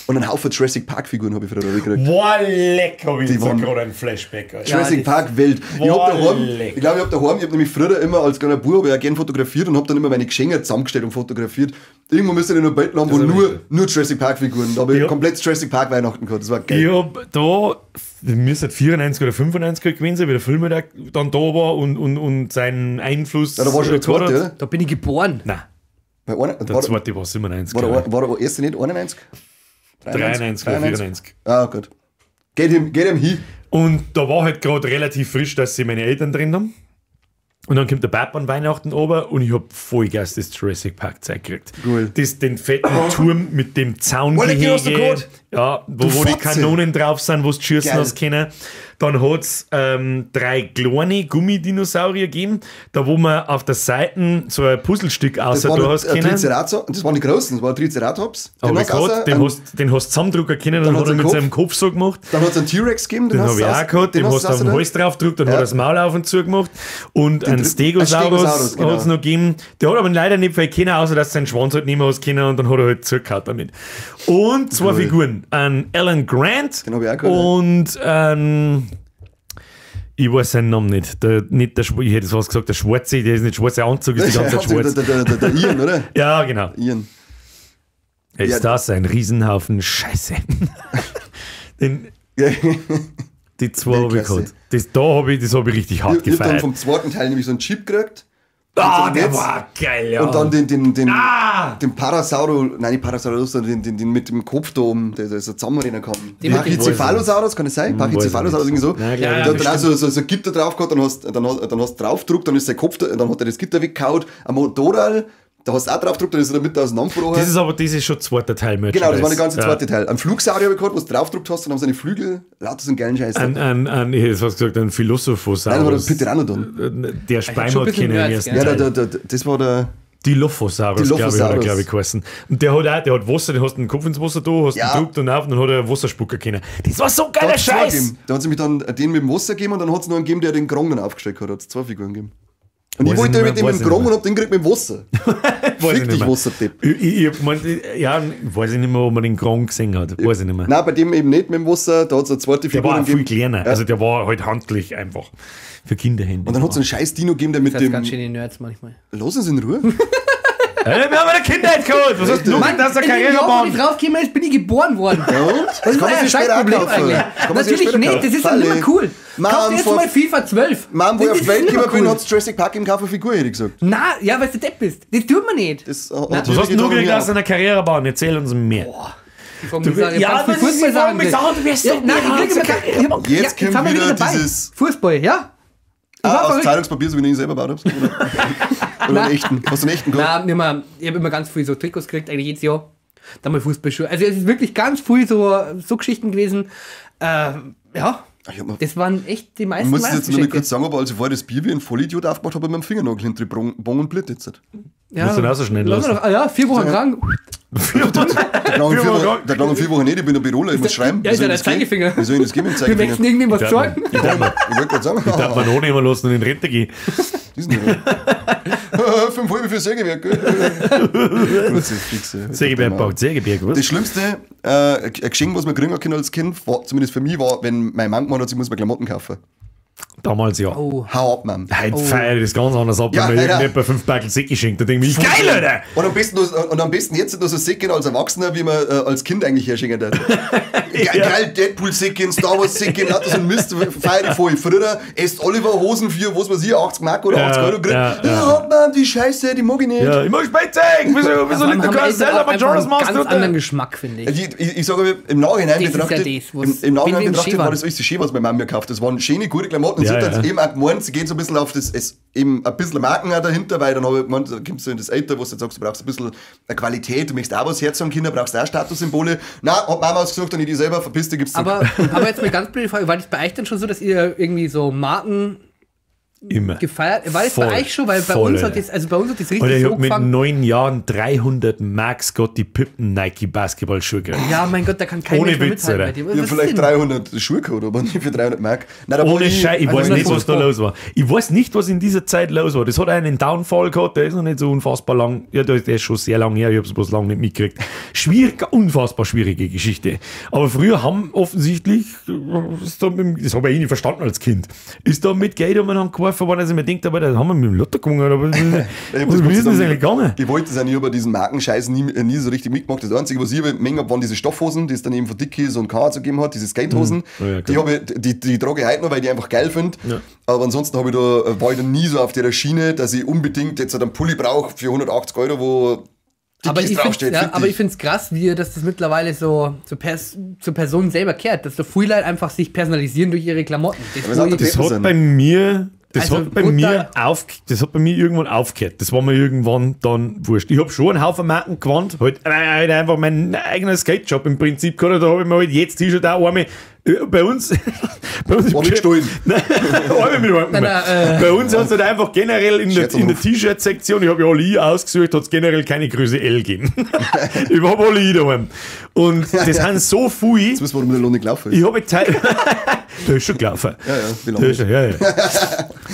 Und einen Haufen Jurassic Park Figuren habe ich früher gekriegt. Boah, leck, hab ich jetzt waren- gerade einen Flashback. Alter. Ja, Jurassic das- Park Welt. Ich hab daheim, leck. ich glaube, ich hab daheim, ich hab nämlich früher immer als kleiner Bub, hab ich auch gern fotografiert und hab dann immer meine Geschenke zusammengestellt und fotografiert. Irgendwo müsste ich noch ein Bild haben, wo hab ich nur Jurassic Park Figuren. Da hab ich Ja. komplett Jurassic Park Weihnachten gehabt. Das war geil. Ich hab da, das müsste 94 oder 95 gewesen sein, wie der Film halt dann da war und seinen Einfluss. Ja, da war schon der gehabt zweite, hat. oder? Da bin ich geboren. Nein, Weil einer, der war, zweite war 97. war, glaub ich. der, war der erste nicht 91? 93 oder 94. Ah, gut. Geht ihm hin. Und da war halt gerade relativ frisch, dass sie meine Eltern drin haben. Und dann kommt der Papa an Weihnachten runter und ich hab Vollgas das Jurassic Park Zeug gekriegt. Cool. Das, den fetten Turm mit dem Oh, leck, den hast du Zaungehege. gehabt? Ja, wo die Fotze. Kanonen drauf sind, wo du schießen Geil. hast können. Dann hat's 3 kleine Gummidinosaurier gegeben, da wo man auf der Seite so ein Puzzlestück Das außer war da der, hast können. Triceratops, das waren die großen, das war ein Triceratops. Den Hab ich hast du gehabt, außer- den hast du zusammendrucken können, dann Dann hat er hat's mit einen seinem Kopf so gemacht. Dann hat es einen T-Rex gegeben, Den hast habe ich du auch aus- gehabt, dem hast du auf den außer- Hals drauf gedrückt, dann Ja. hat er das Maul auf und zu gemacht. Und einen dritten- Stegosaurus, ein Stegosaurus, genau. hat es noch gegeben. Der hat aber leider nicht viel können, außer dass er seinen Schwanz halt nicht mehr hast können und dann hat er halt zugehauen damit. Und zwei Figuren. Ein Alan Grant Den hab ich auch gehabt, ja. und ein. Ich weiß seinen Namen nicht. Der, nicht der, ich hätte fast gesagt, der Schwarze, der ist nicht schwarze Anzug, ist die ganze Zeit schwarz. Der Ian, oder? Ja, genau. Ian. Ist Ja. das ein Riesenhaufen Scheiße. Den, die zwei habe ich Weltklasse. gehabt. Das, da hab ich, das habe ich richtig hart Ich hab dann gefeiert. vom zweiten Teil nämlich so einen Chip gekriegt. Ah, so ein der Netz. war geil, ja. Und dann den, ah! den Parasaurus, nein, nicht Parasaurus, sondern den mit dem Kopf da oben, der so zusammenrennen kann. Den mit dem- Pachycephalosaurus, kann das sein? Pachycephalosaurus, irgendwie so. Nein, glaub Ja, ich Der hat nicht. dann auch so ein Gitter drauf gehabt, dann hast du draufgedruckt, dann ist sein Kopf, da, dann hat er das Gitter weggehauen. Am Motorrad, da hast du auch draufgedruckt, dann ist er da mit auseinandergebrochen. Das ist aber das ist schon zweiter Teil Merchandise. Genau, das war der ganze Ja. zweite Teil. Ein Flugsaurier habe ich gehabt, wo du draufgedruckt hast, dann haben seine Flügel, lauter so einen geilen Scheiß. Ein, ich hätte fast gesagt, ein Philosophosaurus. Nein, das war der Pteranodon. Der schon Speim ein hat bisschen keinen im Nerds, ersten gell? Ja, Teil. das war der. Dilophosaurus, glaube ich, hat er, Dilophosaurus. glaube ich, geheißen. Und der hat auch, der hat Wasser, den hast du den Kopf ins Wasser da, hast Ja. ihn gedruckt und auf und dann hat er Wasserspucker können. Das war so Da geiler hat's zwei Scheiß! gegeben. Da hat es nämlich dann den mit dem Wasser gegeben und dann hat es noch einen gegeben, der den Krong dann aufgestellt hat. Hat es zwei Figuren gegeben. Und Weiß ich wollte ich mit nicht dem mehr, mit weiß dem ich Krong nicht und hab den gekriegt mit dem Wasser. Weiß ich Fick nicht dich, mehr. Wasserdepp. Ich hab gemeint, ja, weiß ich nicht mehr, ob man den Krong gesehen hat. Weiß ich nicht mehr. Nein, bei dem eben nicht mit dem Wasser, da hat es eine zweite Der Figur war auch viel gegeben. kleiner. Also der war halt handlich einfach. Für Kinderhände. Und dann hat es einen scheiß Dino gegeben, der mit Das ist dem. ganz schön die Nerds manchmal. Lass uns in Ruhe. Hey, wir haben eine Kindheit geholt. Was hast du Mann, das ist in eine dem Jahr, wo ich Karrierebahn? draufgekommen ist, bin ich geboren worden. Ja, und? Das ist kann man euer sich später auch Scheißproblem kaufen. eigentlich. Das kann man sich Natürlich später nicht, kaufen. das ist dann Falle. nicht mehr cool. Mann, Kauf dir jetzt vor- mal FIFA 12. Mann, wo ich Das auf die ist Welt nicht mehr gekommen bin, cool. hat es Jurassic Park im Kauf eine Figur, hätte ich gesagt. Na, ja, weil du Depp bist. Das tut man nicht. Das Was hast du gekriegt aus deiner Karrierebahn? Erzähl uns mehr. Ich frag mich, sagen, ich ja, hab ganz viel das ist- Fußball ich frag sagen mich will. auch, du wirst Ja, doch nein, nie ich krieg immer kein- ich hab- Jetzt ja, kommt haben wir wieder dabei. dieses- Fußball, ja? Ich Ah, war aus verrückt. Zeitungspapier, so wie ich ihn selber gebaut habe. Oder einen echten. Hast du einen echten gehabt? Nein, ich habe immer ganz viel so Trikots gekriegt, eigentlich jedes Jahr. Dann mal Fußballschuhe. Also es ist wirklich ganz viel so Geschichten gewesen. Ja, Ich hab mir- das waren echt die Ich meisten muss es jetzt nur mal Weihnachtsgeschenke. kurz sagen, aber als ich vorher das Bier wie ein Vollidiot aufgemacht habe, habe ich meinem Fingernagel hinter die Bon und Blit jetzt. Ja. Musst du den auch so schnell Lass lassen. mal doch- ah ja, 4 Wochen krank. Der klang in 4 Wochen nicht, ich bin in Tiroler, ich muss schreiben. Ja, Wie ist soll ja ich der das gehen? Zeigefinger. Wie soll ich das gehen mit dem Wir möchten Zeigefinger? irgendjemand was Ich sagen. Ich wollte gerade sagen, Darf man auch nicht mehr lassen und in Rente gehen. Die sind ja. 5,5 für Sägewerk, gell? Kruzifixe. Sägeberg baut Sägeberg, was? Das schlimmste ein Geschenk, was man kriegen können als Kind, war, zumindest für mich, war, wenn mein Mann gemeint hat, sie muss mir Klamotten kaufen. Damals ja. Oh. Hau ab, Mann. Heute feiere ich das ganz anders ab, Ja, wenn mir ja. irgendjemand bei 5 Backel Säcke schenkt. Da denke ich mir, geil, Alter! Und am besten jetzt noch so Säcken als Erwachsener, wie man als Kind eigentlich herschenken darf. Geil, Deadpool-Säcken, Star Wars-Säcken, lauter so ein Mist, feiere ich voll. Früher esst Oliver Hosen für, was weiß ich, 80 Mark oder 80 Euro kriegt. ja, Ja, ja. Mann, die Scheiße, die mag ich nicht. Ja, ich mag Spielzeug! Wieso liegt da kein Zelda auch einfach Majora's einen Mask ganz drunter? anderen Geschmack, finde ich. Ich sage, im Nachhinein Das ist ja betrachtet, das, was- im Nachhinein wenn wir im betrachtet Ski war waren. das alles so schön, was meine Mama mir gekauft hat. Das waren schöne, gute Klamotten. Und Ja, sie hat ja. dann eben auch gemeint, sie geht so ein bisschen auf das, es, eben ein bisschen Marken auch dahinter, weil dann habe ich gemeint, da kommst du in das Alter, wo du jetzt sagst, du brauchst ein bisschen eine Qualität, du möchtest auch was herzogen, Kinder, brauchst auch Statussymbole. Na, hat Mama ausgesucht und ich die selber, verpiss dich, gibt's Aber jetzt mal ganz blöde Frage, war das bei euch dann schon so, dass ihr irgendwie so Marken Immer. gefeiert? War das Voll. bei euch schon? Weil bei Voll, uns hat Alter. das, also bei uns hat das richtig Alter, ich so hab mit angefangen. 9 Jahren 300 Mark Scottie Pippen Nike Basketballschuhe gekriegt. Ja, mein Gott, da kann kein Ohne Mensch mehr Witz, mithalten Alter. bei dem. Ich Was hab ist vielleicht denn? 300 Schuhe gehabt, aber nicht für 300 Mark. Nein, da war Ohne Scheiß, ich Also weiß nicht, was da 150. los war. Ich weiß nicht, was in dieser Zeit los war. Das hat einen Downfall gehabt, der ist noch nicht so unfassbar lang. Ja, der ist schon sehr lang her, ich hab's bloß lange nicht mitgekriegt. Schwierig, unfassbar schwierige Geschichte. Aber früher haben offensichtlich, ist da mit dem- das habe ich eh nicht verstanden als Kind, ist da mit Geld umeinander geworfen worden, dass ich mir denkt, aber das haben wir mit dem Lotto gewonnen. Aber Ich hab was, das wie ist denn das Gott sei eigentlich Dank- gegangen? Ich wollte es auch nie über diesen Markenscheiß nie so richtig mitgemacht. Das Einzige, was ich Menge hab, waren diese Stoffhosen, die es dann eben von Dickies und Carhartt so gegeben hat, diese Skatehosen. Oh ja, Die, klar. hab ich, die trage ich heute noch, weil ich die einfach geil finde. Ja. Aber ansonsten hab ich da, war ich da nie so auf der Schiene, dass ich unbedingt jetzt einen Pulli brauche für 180 Euro, wo Aber Dickies ich find's, draufsteht. ja, Fick aber dich. ich find's krass, wie dass das mittlerweile so zur Person selber kehrt, dass so viele Leute einfach sich personalisieren durch ihre Klamotten. Das, was wo hat ich- der Das hat sind. bei mir, das Also hat bei gut, mir auf, das hat bei mir irgendwann aufgehört. Das war mir irgendwann dann wurscht. Ich habe schon einen Haufen Marken gewandt, halt einfach meinen eigenen Skate-Shop im Prinzip gehabt. Da habe ich mir halt jetzt T-Shirt auch einmal bei uns, bei uns im War nicht Geschäft- gestohlen. Nein, einmal mit einem. Nein, nein, Bei uns hat es halt einfach generell in der Scherzanruf. T-Shirt-Sektion, ich habe ja alle I ausgesucht, hat es generell keine Größe L gegeben. Ich habe alle I daheim. Und das sind so viele. Jetzt wissen wir, warum der Lohn nicht gelaufen ist. Ich habe Zeit. Der ist schon gelaufen. Ja, ja, wie lange? Der ist schon, ja, ja.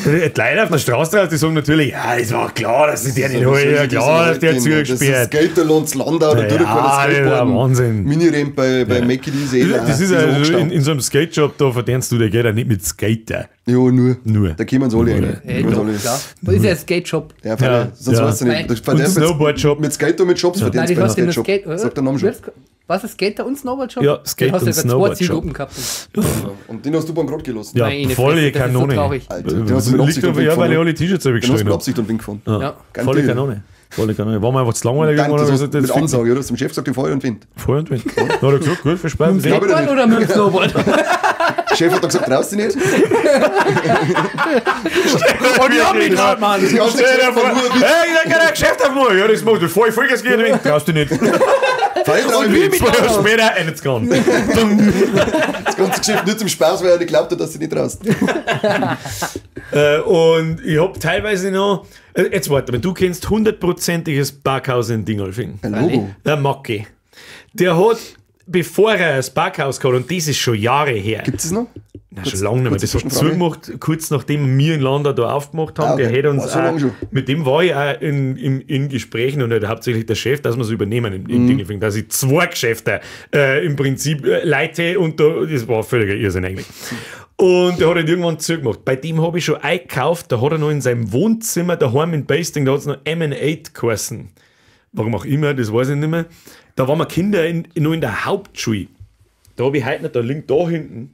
Die Leute auf der Straße drauf, die sagen natürlich, ja, es war klar, dass sie der nicht holen, ja, klar, dass der Das ist zugesperrt. Skaterland Landau, da Ja, durch kann das das ist ein Wahnsinn. Mini-Ramp bei Mackie, die ist eh Das ist also in so einem Skate-Shop, da verdienst du dein Geld auch nicht mit Skater. Ja, nur. Nur. Da kommen sie alle rein. Ey, Da kommen doch, sie alle. klar. Das ist ja ein Skate-Shop. Ja, freilich. Ja, Sonst ja. weißt du nicht. Das Und verdienst mit- Snowboard-Shop. Mit Skate und mit Shops Nein, verdienst du das beim heißt ja nur Skate-Shop. Skate, oder? Sagt der Name schon. Was ist Skater und Snowboard-Shop? Ja, Skate Dann hast du und ja zwei Snowboard-Shop. Zielgruppen gehabt. Und den hast du bankrott gelassen. Ja, Meine volle Fresse, das ist so Kanone. traurig. Alter, den hast du mit Liegt Absicht aber, und Wink ja, weil ich gefahren. alle T-Shirts Den hast du gestohlen mit habe. Absicht und Wink gefahren. Ja. Geil Volle Deal. Kanone. Volle Kanone. War mir einfach zu langweilig Danke, irgendwann. das hab hast ich du gesagt, mit jetzt fick Ansage, oder? Hast du dem Chef gesagt, ich fahre und Wind. Voll und Wind. Dann hat er gesagt, gut, viel Spaß. Glaub ich Skateboard nicht. oder mit dem Snowboard? Der Chef hat dann gesagt, traust dich nicht. Und ich hab mich getraut, Mann. Die ganze Stell dir Geschäft vor, von nur hey, ich hab kein Geschäft aufmachen. Ja, das macht du voll Vollgas gehen. Traust dich nicht. Fahr ich trau ich mich. 2 Jahre später, and it's gone. Das ganze Geschäft nur zum Spaß, weil er nicht glaubt hat, dass du nicht traust. Und ich hab teilweise noch. Jetzt warte mal, du kennst hundertprozentiges Backhaus in Dingolfing. Ein Logo. Der Macki. Der hat, bevor er das Backhaus gehabt, und das ist schon Jahre her. Gibt es noch? Nein, schon lange nicht mehr. kurze Das hat Zwischenfrage. zugemacht, kurz nachdem wir in Landau da aufgemacht haben. Ah, okay. Der hätte uns Boah, so lange auch, schon. mit dem war ich auch in Gesprächen und halt hauptsächlich der Chef, dass wir es übernehmen in Dingolfing, dass ich zwei Geschäfte im Prinzip leite und da, das war völliger Irrsinn eigentlich. Und der hat halt irgendwann zugemacht. Bei dem habe ich schon eingekauft, da hat er noch in seinem Wohnzimmer daheim in Basting, da hat es noch M8 geheißen. Warum auch immer, das weiß ich nicht mehr. Da waren wir Kinder noch in der Hauptschule. Da habe ich heute noch, da liegt da hinten,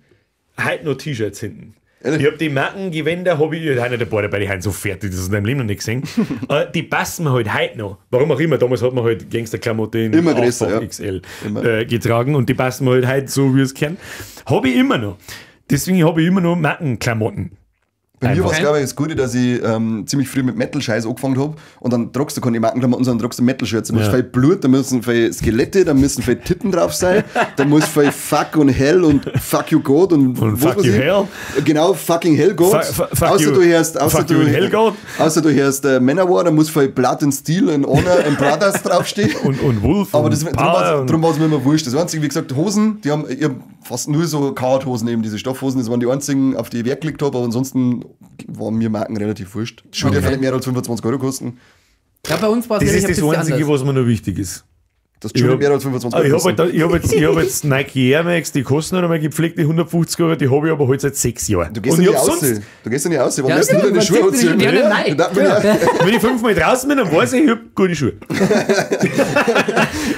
heute noch T-Shirts hinten. Ehrlich? Ich habe die Markengewänder, habe ich heute nicht ein paar dabei, die sind so fertig, das hast du in deinem Leben noch nicht gesehen. Die passen mir halt heute noch. Warum auch immer, damals hat man halt Gangsterklamotten in Immer größer, ja. XL Immer. Getragen und die passen mir halt heute so, wie es kennen. Habe ich immer noch. Deswegen habe ich immer noch Markenklamotten. Bei mir war es, Okay. glaube ich, das Gute, dass ich ziemlich früh mit Metal-Scheiß angefangen habe und dann tragst du keine Markenklamotten, sondern tragst du Metal-Shirts. Da muss Ja. viel Blut, da müssen viel Skelette, da müssen viel Titten drauf sein, da muss viel Fuck und Hell und Fuck you God und, Und was Fuck weiß you ich. Hell. Genau, fucking Hell God. Fuck außer you- du hörst, außer fuck du, you and Hell God. Außer du hörst Manowar, da muss viel Blood and Steel and Honor and Brothers draufstehen. Und Wolf Aber und das, drum Power und- war's mir immer wurscht. Das Einzige, wie gesagt, Hosen, die haben, ich hab fast nur so Carhartt-Hosen eben, diese Stoffhosen, das waren die einzigen, auf die ich Wert gelegt habe, aber ansonsten waren mir Marken relativ wurscht. Schuhe okay. Nicht mehr als 25 Euro kosten. Ja, bei uns war es Das nämlich ist ein das bisschen Einzige, anders. was mir noch wichtig ist. Das ist schon mehr als 25 Euro. Ich hab jetzt Nike Air Max, die kosten noch einmal gepflegte 150 Euro, die habe ich aber halt seit 6 Jahren. Du gehst ja nicht aus. Du gehst ja nicht aus. Warum lässt du deine Schuhe anziehen? Wenn ich 5-mal draußen bin, dann weiß ich, ich habe gute Schuhe.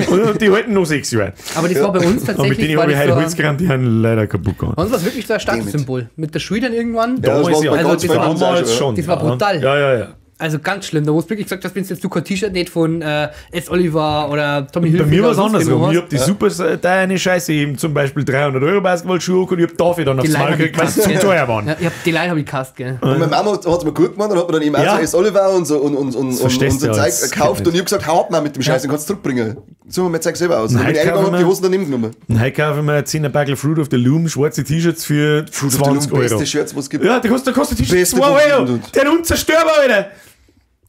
Und die halten noch 6 Jahre. Aber das war bei uns tatsächlich. Und mit denen habe ich heute Holz gerannt, die haben leider kaputt gegangen. Bei uns war es wirklich so ein Statussymbol. Mit der Schuhe dann irgendwann. Ja, das war damals schon. Das war brutal. Ja. Also ganz schlimm, da wo du wirklich gesagt hast, wenn jetzt du kein T-Shirt nicht von S. Oliver oder Tommy Hilfiger. Bei mir war es andersrum. Ich hab die super deine Scheiße eben zum Beispiel 300 Euro Basketballschuhe und ich hab dafür dann aufs Maul gekriegt, weil sie zu teuer waren. Ja, ich hab, die Line hab ich gehasst, gell. Und meine Mama hat es mir gut gemacht und hat mir dann eben auch so S. Oliver und so und so Zeug gekauft und ich hab gesagt, hau ab mal mit dem Scheiß, den kannst du zurückbringen. Suchen wir mein Zeug selber aus. Und dann bin ich eingegangen und die Hosen daneben genommen. Und heute kaufe ich mir 10er Backel Fruit of the Loom, schwarze T-Shirts für 20 Euro. Beste Shirts, was es gibt. Ja, da kostet T-Shirt 2 Euro. Der ist unzerstörbar, Alter.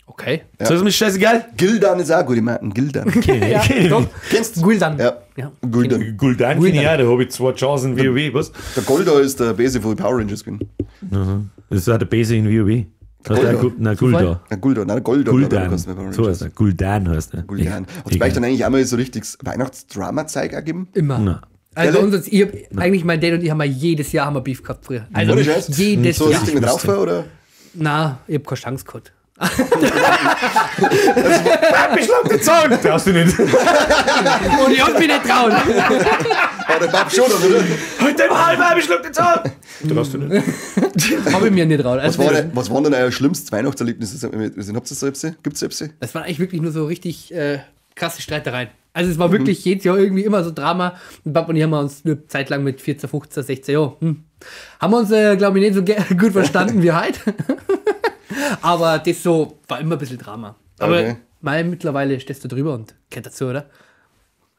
Okay. Ja. So ist mir scheißegal. Gildan ist auch gut, ich meine, Gildan. Okay. Ja, kennst du? Guldan. Ja. Guldan. Guldan kenne ich auch, da habe ich 2 Chancen in WoW, was? Der Golda ist der Base von den Power Rangers gewesen. Mhm. Das ist auch der Base in WoW. Golda. Nein, Gulda. Gulda, nein, Golda. Guldan. So heißt er. Guldan heißt er. Guldan. Hat es bei euch dann eigentlich einmal so richtiges Weihnachtsdrama-Zeug ergeben? Immer. Nein. Also uns, ich hab, eigentlich mein Dad und ich haben mal jedes Jahr haben wir Beef gehabt früher. Also jedes so Jahr. richtig mit drauf oder? Nein, ich hab keine Chance gehabt. Papi, schlag den Zaun! Traust du nicht. Und ich hab mich nicht trauen. Aber der Papi schon, oder? Halt dein Maul, Papi, schlag den Zaun! Traust du nicht. Hab ich mir nicht trauen. Also was war denn euer schlimmstes Weihnachtserlebnis? Habt ihr das so? Gibt's so? Das waren eigentlich wirklich nur so richtig krasse Streitereien. Also es war wirklich jedes Jahr irgendwie immer so Drama. Und Papa und ich haben uns eine Zeit lang mit 14, 15, 16 Jahren, haben wir uns, glaube ich, nicht so gut verstanden wie heute. Aber das so war immer ein bisschen Drama. Aber okay. Mal mittlerweile stehst du drüber und kennt dazu, oder?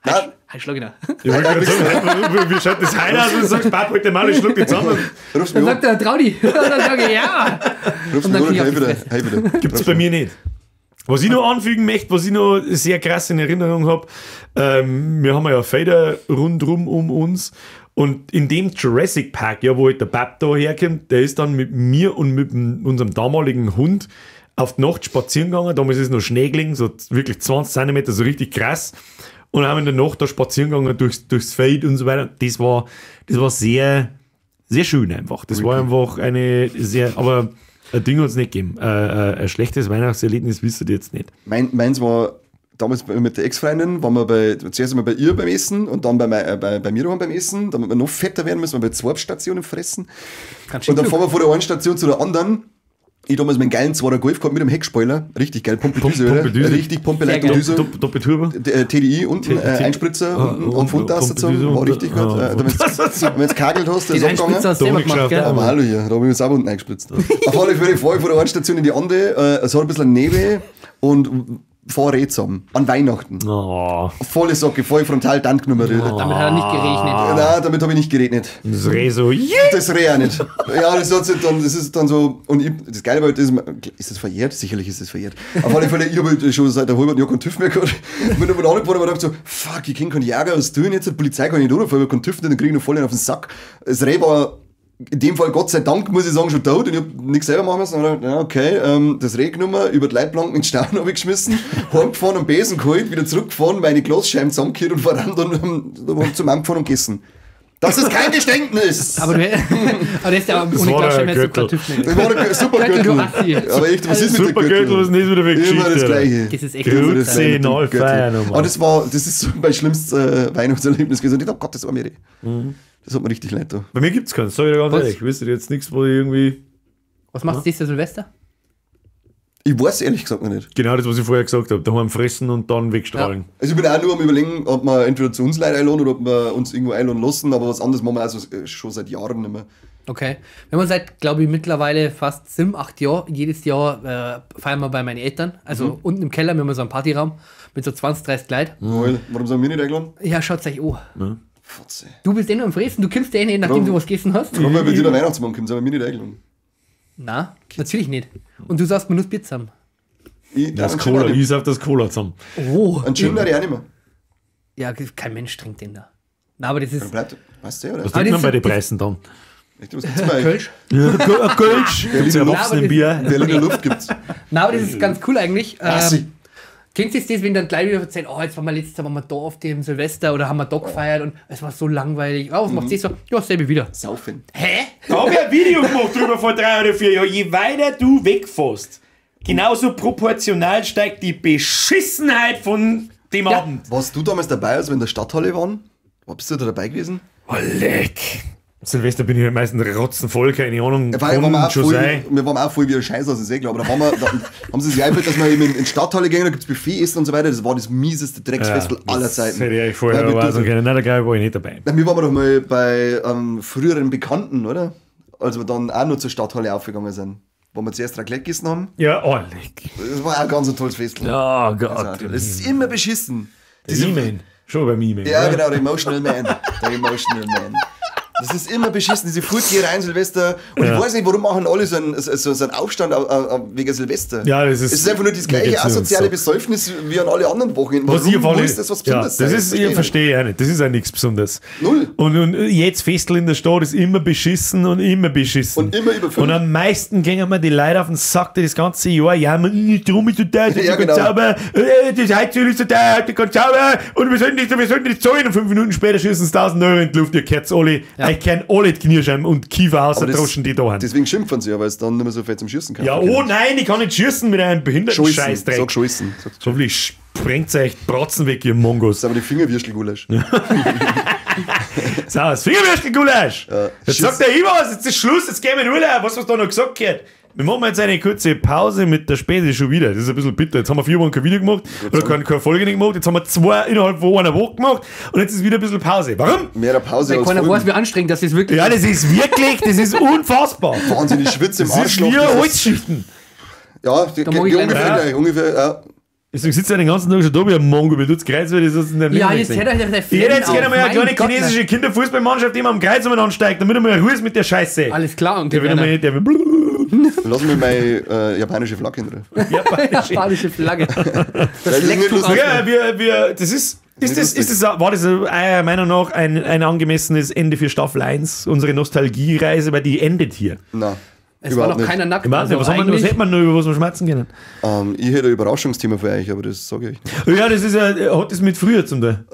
Nein. Hi, schlag ihn an. Wie schaut das heute aus, wenn du sagst, Papa, heute mal, ich schluck die zusammen. Rufst dann mich sagt er, trau dich. Und dann sage ich, ja. Rufst und dann mich an, wieder. Gibt's bei mir nicht. Was ich noch anfügen möchte, was ich noch sehr krass in Erinnerung habe, wir haben ja Felder rundrum um uns. Und in dem Jurassic Park, ja, wo halt der Bab da herkommt, der ist dann mit mir und mit unserem damaligen Hund auf die Nacht spazieren gegangen. Damals ist noch Schnee gelegen, so wirklich 20 Zentimeter, so richtig krass. Und haben in der Nacht da spazieren gegangen durchs Feld und so weiter. Das war sehr, sehr schön einfach. Das war einfach eine sehr, aber ein Ding hat es nicht gegeben. Ein schlechtes Weihnachtserlebnis wisst ihr jetzt nicht. Meins war damals mit der Ex-Freundin, waren wir zuerst einmal bei ihr beim Essen und dann bei mir daheim beim Essen, damit wir noch fetter werden, müssen wir bei 2 Stationen fressen. Und dann fahren wir von der einen Station zu der anderen. Ich damals meinen geilen 2er Golf gehabt mit dem Heckspoiler. Richtig geil, Pumpe-Düse, oder? Richtig Pumpe-Leitung Düse. Doppelturbo. TDI unten, Einspritzer unten und Fundtaste gezogen. War richtig gut. Wenn du kagelt hast, der ist abgegangen. Einspritzer hast du selber gemacht, gell? Aber hallo hier, da habe ich mich selber unten eingespritzt. Auf alle Fälle fahre ich von der einen Station in die andere. Es hat ein bisschen Nebel und fahr Reh zusammen. An Weihnachten. Oh. Volle Socke, voll frontal dann genommen. Oh. Damit hat er nicht gerechnet. Nein, damit habe ich nicht gerechnet. Das Reh so, yeah. Das Reh auch nicht. Ja, das, hat dann, das ist dann so. Und ich, das Geile war, das ist das verjährt? Sicherlich ist das verjährt. Auf alle Fälle, ich habe halt schon seit der halben Jahr keinen TÜV mehr gehabt. Bin dann angefahren und gedacht so, fuck, ich kenne keinen Jäger, was tue ich jetzt? Die Polizei kann ich nicht runterfahren, ich habe keinen TÜV, dann kriege ich noch voll einen auf den Sack. Das Reh war in dem Fall, Gott sei Dank, muss ich sagen, schon tot und ich hab nichts selber machen müssen. Und dann, okay, das Reh genommen, über die Leitplanken in den Stau habe ich geschmissen, heimgefahren und Besen geholt, wieder zurückgefahren, meine Glasscheiben zusammengekehrt und voran dann zum Heim gefahren und gegessen. Das ist kein Geständnis! Aber du aber das ist ja ohne Glasscheiben jetzt kein TÜV mehr. Das war der super Gürtel. Aber echt, was ist mit super der Gürtel? Gürtel, was ist nicht wieder für Geschichte? Immer das Gleiche. Das ist echt gut. Aber das ist so mein schlimmstes Weihnachtserlebnis gewesen. Und ich dachte, oh Gott, das war mir. Das hat mir richtig leid da. Bei mir gibt's keins, sag ich dir ganz ehrlich. Ich wüsste jetzt nichts, wo ich irgendwie. Was machst du dieses Jahr Silvester? Ich weiß ehrlich gesagt noch nicht. Genau das, was ich vorher gesagt habe. Daheim fressen und dann wegstrahlen. Ja. Also ich bin auch nur am Überlegen, ob wir entweder zu uns Leute einladen oder ob wir uns irgendwo einladen lassen, aber was anderes machen wir also schon seit Jahren nicht mehr. Okay. Wenn man seit, glaube ich, mittlerweile fast 7, 8 Jahren, jedes Jahr feiern wir bei meinen Eltern. Also unten im Keller, wir haben so einen Partyraum mit so 20, 30 Leuten. Mhm. Warum sind wir nicht eingeladen? Ja, schaut's euch an. Ja. Fotze. Du bist eh nur am Fressen, du kommst eh nicht, nachdem du was gegessen hast. Warum, weil bei dir der Weihnachtsmann kommt, sind wir nicht eingeladen. Nein, natürlich nicht. Und du sagst mir nur das Bier zusammen. Das Cola, ich sauf das Cola zusammen. Oh. Einen Gin ich auch nicht mehr. Ja, kein Mensch trinkt den da. Na, aber das ist. Bleibt, weißt du, oder? Was trinkt man bei den Preisen dann? Echt, was gibt's bei euch? Kölsch? Ja, Kölsch. Gibt's ja Erwachsenen Bier. Berliner Luft gibt's. Na, aber das ist ganz cool eigentlich. Kennst du das, wenn dann gleich wieder erzählen, oh, jetzt waren wir letztes Jahr waren wir da auf dem Silvester oder haben wir da gefeiert und es war so langweilig. Oh, was macht sie so? Ja, selbe wieder. Saufen. Hä? Da habe ich ein Video gemacht drüber vor 3 oder 4 Jahren. Je weiter du wegfährst, genauso proportional steigt die Beschissenheit von dem Abend. Warst du damals dabei, als wir in der Stadthalle waren? Bist du da dabei gewesen? Oh, leck. Silvester bin ich halt meistens rotzenvoll, keine Ahnung. Ja, weil kann waren wir, auch schon voll, sein. wir waren auch voll wie ein Scheiß aus dem Segler, aber da, waren wir, da haben sie sich eingefallen, dass wir eben in die Stadthalle gehen, da gibt es Buffet essen und so weiter. Das war das mieseste Drecksfestival aller Zeiten. Das hätte ich vorher Ja, wir aber auch sagen dürfen- können. Nein, da glaube ich, war ich nicht dabei. Na, wir waren doch mal bei früheren Bekannten, oder? Als wir dann auch noch zur Stadthalle aufgegangen sind. Wo wir zuerst Raclette gegessen haben. Ja, oh, leck. Das war auch ganz ein tolles Festival. Oh Gott. Also, das ist immer beschissen. Der E-Man. Schon beim E-Man. Ja, oder? genau, der Emotional Man. Der Emotional Man. Das ist immer beschissen, diese Fortgehereien Silvester. Und ich weiß nicht, warum machen alle so einen Aufstand wegen Silvester. Ja, das ist- Es ist einfach nur das mir gleiche geht's nur asoziale so. Besäufnis wie an alle anderen Wochenenden. Was ich auf Warum alle, muss das was ja, Besonderes das sein? ist, ich verstehe ich auch nicht. Das ist auch nichts Besonderes. Null. Und jetzt Festel in der Stadt ist immer beschissen und immer beschissen. Und immer überfüllt. Und am meisten gingen mir die Leute auf den Sack, die das ganze Jahr jammern, drum ist so teuer, das Ja, ist genau. ganz sauber, das Heizöl ist so teuer, das ist ganz sauber und wir sollten nicht zahlen. Und 5 Minuten später schießen sie 1000 Euro in die Luft, ihr kennt alle, euch kennen alle die Knirscheiben und Kiefer Aber das- außerdroschen, die da haben. Deswegen schimpfen sie ja, weil es dann nicht mehr so viel zum Schießen kann. Ja, oh nein, ich kann nicht schießen mit einem behinderten Scheißen. Scheißdreck. Sag Scheißen. Sag Hoffentlich sprengt euch Bratzen weg, ihr Mongos. Das ist aber die Fingerwürstel-Gulasch. So, das Fingerwürstel-Gulasch. Jetzt Schiss. sagt der Ivan, jetzt ist Schluss, jetzt gehen wir in Urlaub. Was, was da noch gesagt gehört? Wir machen jetzt eine kurze Pause mit der Spezi schon wieder. Das ist ein bisschen bitter. Jetzt haben wir 4 Wochen kein Video gemacht oder keine Folge nicht gemacht. Jetzt haben wir 2 innerhalb von einer Woche gemacht und jetzt ist wieder ein bisschen Pause. Warum? Mehr Pause Weil als keiner weiß, Folgen. wie anstrengend das ist wirklich. Ja, das ist wirklich, das ist unfassbar. Wahnsinnig Schwitze im Das ist Arschloch. wie Das ist- Holzschichten. Ja, die, Da mag die ich gleich ungefähr noch. gleich. Ungefähr, ja. Deswegen sitzt er den ganzen Tag schon da wie ein Mongo. Mir tut's kreuz, weil das ist in deinem Ja, Leben jetzt nicht hätte er gesehen. Ich hätte jetzt gerne mal eine Mein kleine Gott, chinesische Kinderfußballmannschaft, die immer am Kreuz umeinander steigt, damit er mal Ruhe ist mit der Scheiße. Alles klar, Onkel Der wird Werner. einmal, der wird Lass mir meine japanische Flagge hin. japanische. Japanische Flagge. Das ist nicht Lecktuch lustig. Ja, wir, das ist, ist das, ist das, war das eurer Meinung nach ein angemessenes Ende für Staffel 1, unsere Nostalgiereise, weil die endet hier. Nein. Es war noch keiner nackt. Ich weiß nicht, also was, haben wir, was eigentlich- hätte man noch, über was wir schmerzen können? Ich hätte ein Überraschungsthema für euch, aber das sage ich euch nicht. Ja, das ist ja, hat das mit früher zum Teil.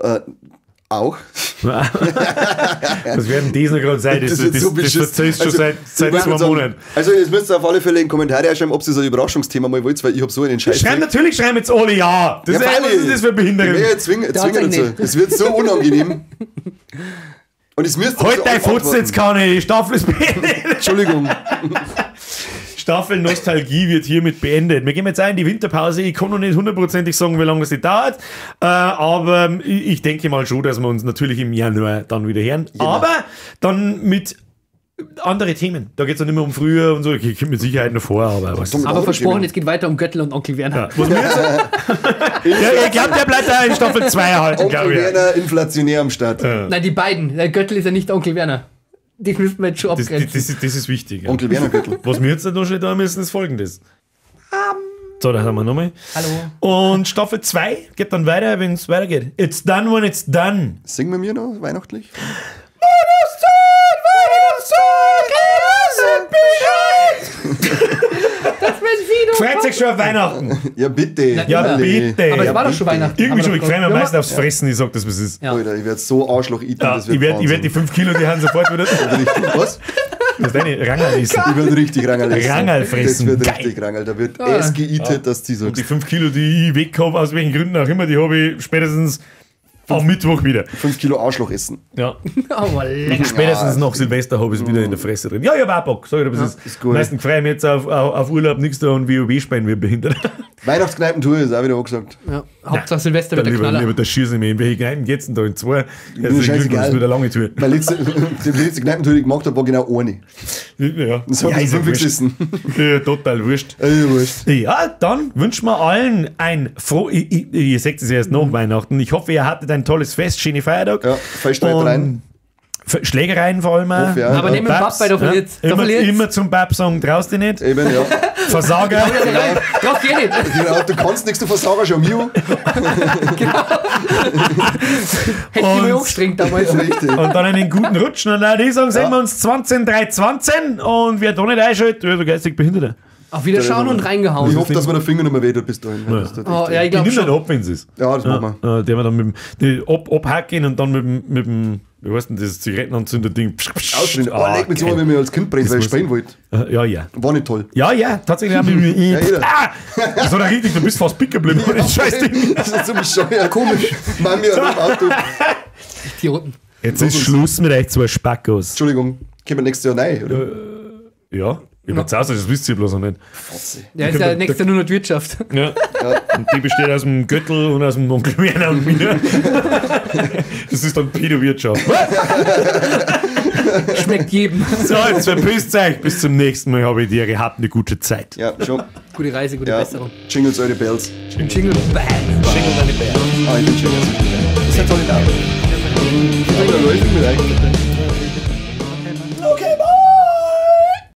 Auch. Was werden das noch gerade sein? Das, das, wird das, so das beschissen. verzeihst schon Also, seit ich 2 wollte sagen, Monaten. Also, jetzt müsst ihr auf alle Fälle in die Kommentare schreiben, ob ihr so ein Überraschungsthema mal wollt, weil ich habe so einen Scheiß. Schreiben natürlich, schreiben jetzt alle ja. Das Ja, ist, was freilich. ist das für Behinderung? Ich werde zwingen, Der zwingen hat's dazu. eigentlich Es wird so unangenehm. Und es müsst ihr Halt so dein Futz antworten. jetzt kann ich, die Staffel ist beendet. Entschuldigung. Staffel Nostalgie wird hiermit beendet. Wir gehen jetzt auch in die Winterpause. Ich kann noch nicht hundertprozentig sagen, wie lange es dauert. Aber ich denke mal schon, dass wir uns natürlich im Januar dann wieder hören. Genau. Aber dann mit andere Themen. Da geht es dann nicht mehr um früher und so. Ich komme mit Sicherheit noch vor, aber was. Mit Aber anderen versprochen, Themen. es geht weiter um Göttl und Onkel Werner. Ja, was mir jetzt, ja, ich glaube, der bleibt da in Staffel 2 erhalten, Onkel glaube ich. Werner inflationär am Start. Nein, die beiden. Der Göttl ist ja nicht Onkel Werner. Die müssten wir jetzt schon Das, abgrenzen. das ist wichtig. Ja. Onkel Werner Gürtel. Was wir jetzt noch schnell da müssen, ist folgendes. So, da haben wir nochmal. Hallo. Und Staffel 2 geht dann weiter, wenn es weitergeht. It's done when it's done. Singen wir mir noch weihnachtlich? Das wenn sie doch. Freut sich schon auf Weihnachten. Ja, bitte. Ja, Alle. bitte. Aber es Ja, war doch schon bitte. Weihnachten. Irgendwie Haben schon, wir ich doch freue mich am Ja. meisten aufs Fressen, ich sag das, was es ist. Ja. Alter, ich werde so Arschloch eaten, Ja, das wird ich werde werd die 5 Kilo, die haben sofort wieder. Richtig, was? Das ist deine Rangerl essen. Ich werde richtig Rangerl essen. Rangerl fressen. Das wird Geil. richtig Rangerl. Da wird es geeatet, dass die Die sagst. 5 Kilo, die ich weg habe, aus welchen Gründen auch immer, die habe ich spätestens am Mittwoch wieder. 5 Kilo Arschloch essen. Ja. Oh, lecker. Spätestens nach Silvester habe ich es wieder in der Fresse drin. Ja, ich hab auch Bock. Sag ich dir, was ist. ist gut. Meistens freue ich mich jetzt auf Urlaub, nichts da und WoW spielen wir behindert. Weihnachtskneipentour ist auch wieder angesagt. Ja. Hauptsache Silvester wird Dann der lieber, Knaller. lieber, da schieße ich mich. In welche Kneipen geht's denn da? In zwei? Mir Herzlichen scheißegal. Glückwunsch, das wird eine lange Tour. Meine letzte, die letzte Kneipentour, die ich gemacht habe, war genau eine. Ja, Das habe ja, ich ist ja fünf wurscht. gesessen. Ja, total wurscht. Ey, wurscht. Ja, dann wünschen wir allen ein froh. Ihr seht es erst nach Weihnachten. Ich hoffe, ihr hattet ein tolles Fest, schöne Feiertag. Ja, Feststreit Und rein. Schlägereien vor allem auch. Hoffe, ja. Aber nehmen wir Babs, Bab bei, da verliert's. Da Immer, verliert's. immer zum Bab sagen, traust dich nicht. Eben, ja. Versager. Drauf geh nicht. Genau, du kannst nichts, du Versager schon, Mio. Hätte ich Und- mich angestrengt damals. Richtig. Und dann einen guten Rutsch. Und dann die sagen, sehen wir uns 20.3.20 und wer da nicht einschaltet, ja, der geistig Behinderte. Auf Wiederschauen und reingehauen. Ich hoffe, dass mir der Finger nicht mehr wehtut bis dahin. Ja. Das tut Oh, echt ja, weh. ich Ich glaube nehme den schon. ab, wenn es ist. Ja, das machen wir. Der wir dann mit dem abhacken und dann mit dem, wie heißt denn das Zigarettenanzünder-Ding? Ausdrehen. Oh, Ah, leck mich so, geil. wenn ich mich als Kind brennt, weil ich muss- spielen wollte. Ja, ja. War nicht toll. Ja, ja, tatsächlich haben wir. Ja, jeder. Ah! Das war da richtig, du bist fast pick geblieben. Das Scheiß Ding. Das ist so bescheuert. Komisch. Mami hat im Auto. Idioten. Jetzt ist Schluss mit euch zwei Spackos. Entschuldigung, kommen wir nächstes Jahr rein, oder? Ja, ich bin zu Hause, das wisst ihr bloß noch nicht. Ja, ist ja nächstes Jahr nur noch die Wirtschaft. Ja. Und die besteht aus dem Göttel und aus dem Onkel Werner und mir. Das ist dann Pädowirtschaft. Schmeckt jedem. So, jetzt verpisst euch. Bis zum nächsten Mal. Habe ich dir. Habt eine gute Zeit. Ja, schon. Gute Reise, gute Ja. Besserung. Jingles eure Bells. Jingle Bell. Jingle deine Bär. Ah, ich bin Jingles. Das sind alle da. Ich bin da läuft mit euch.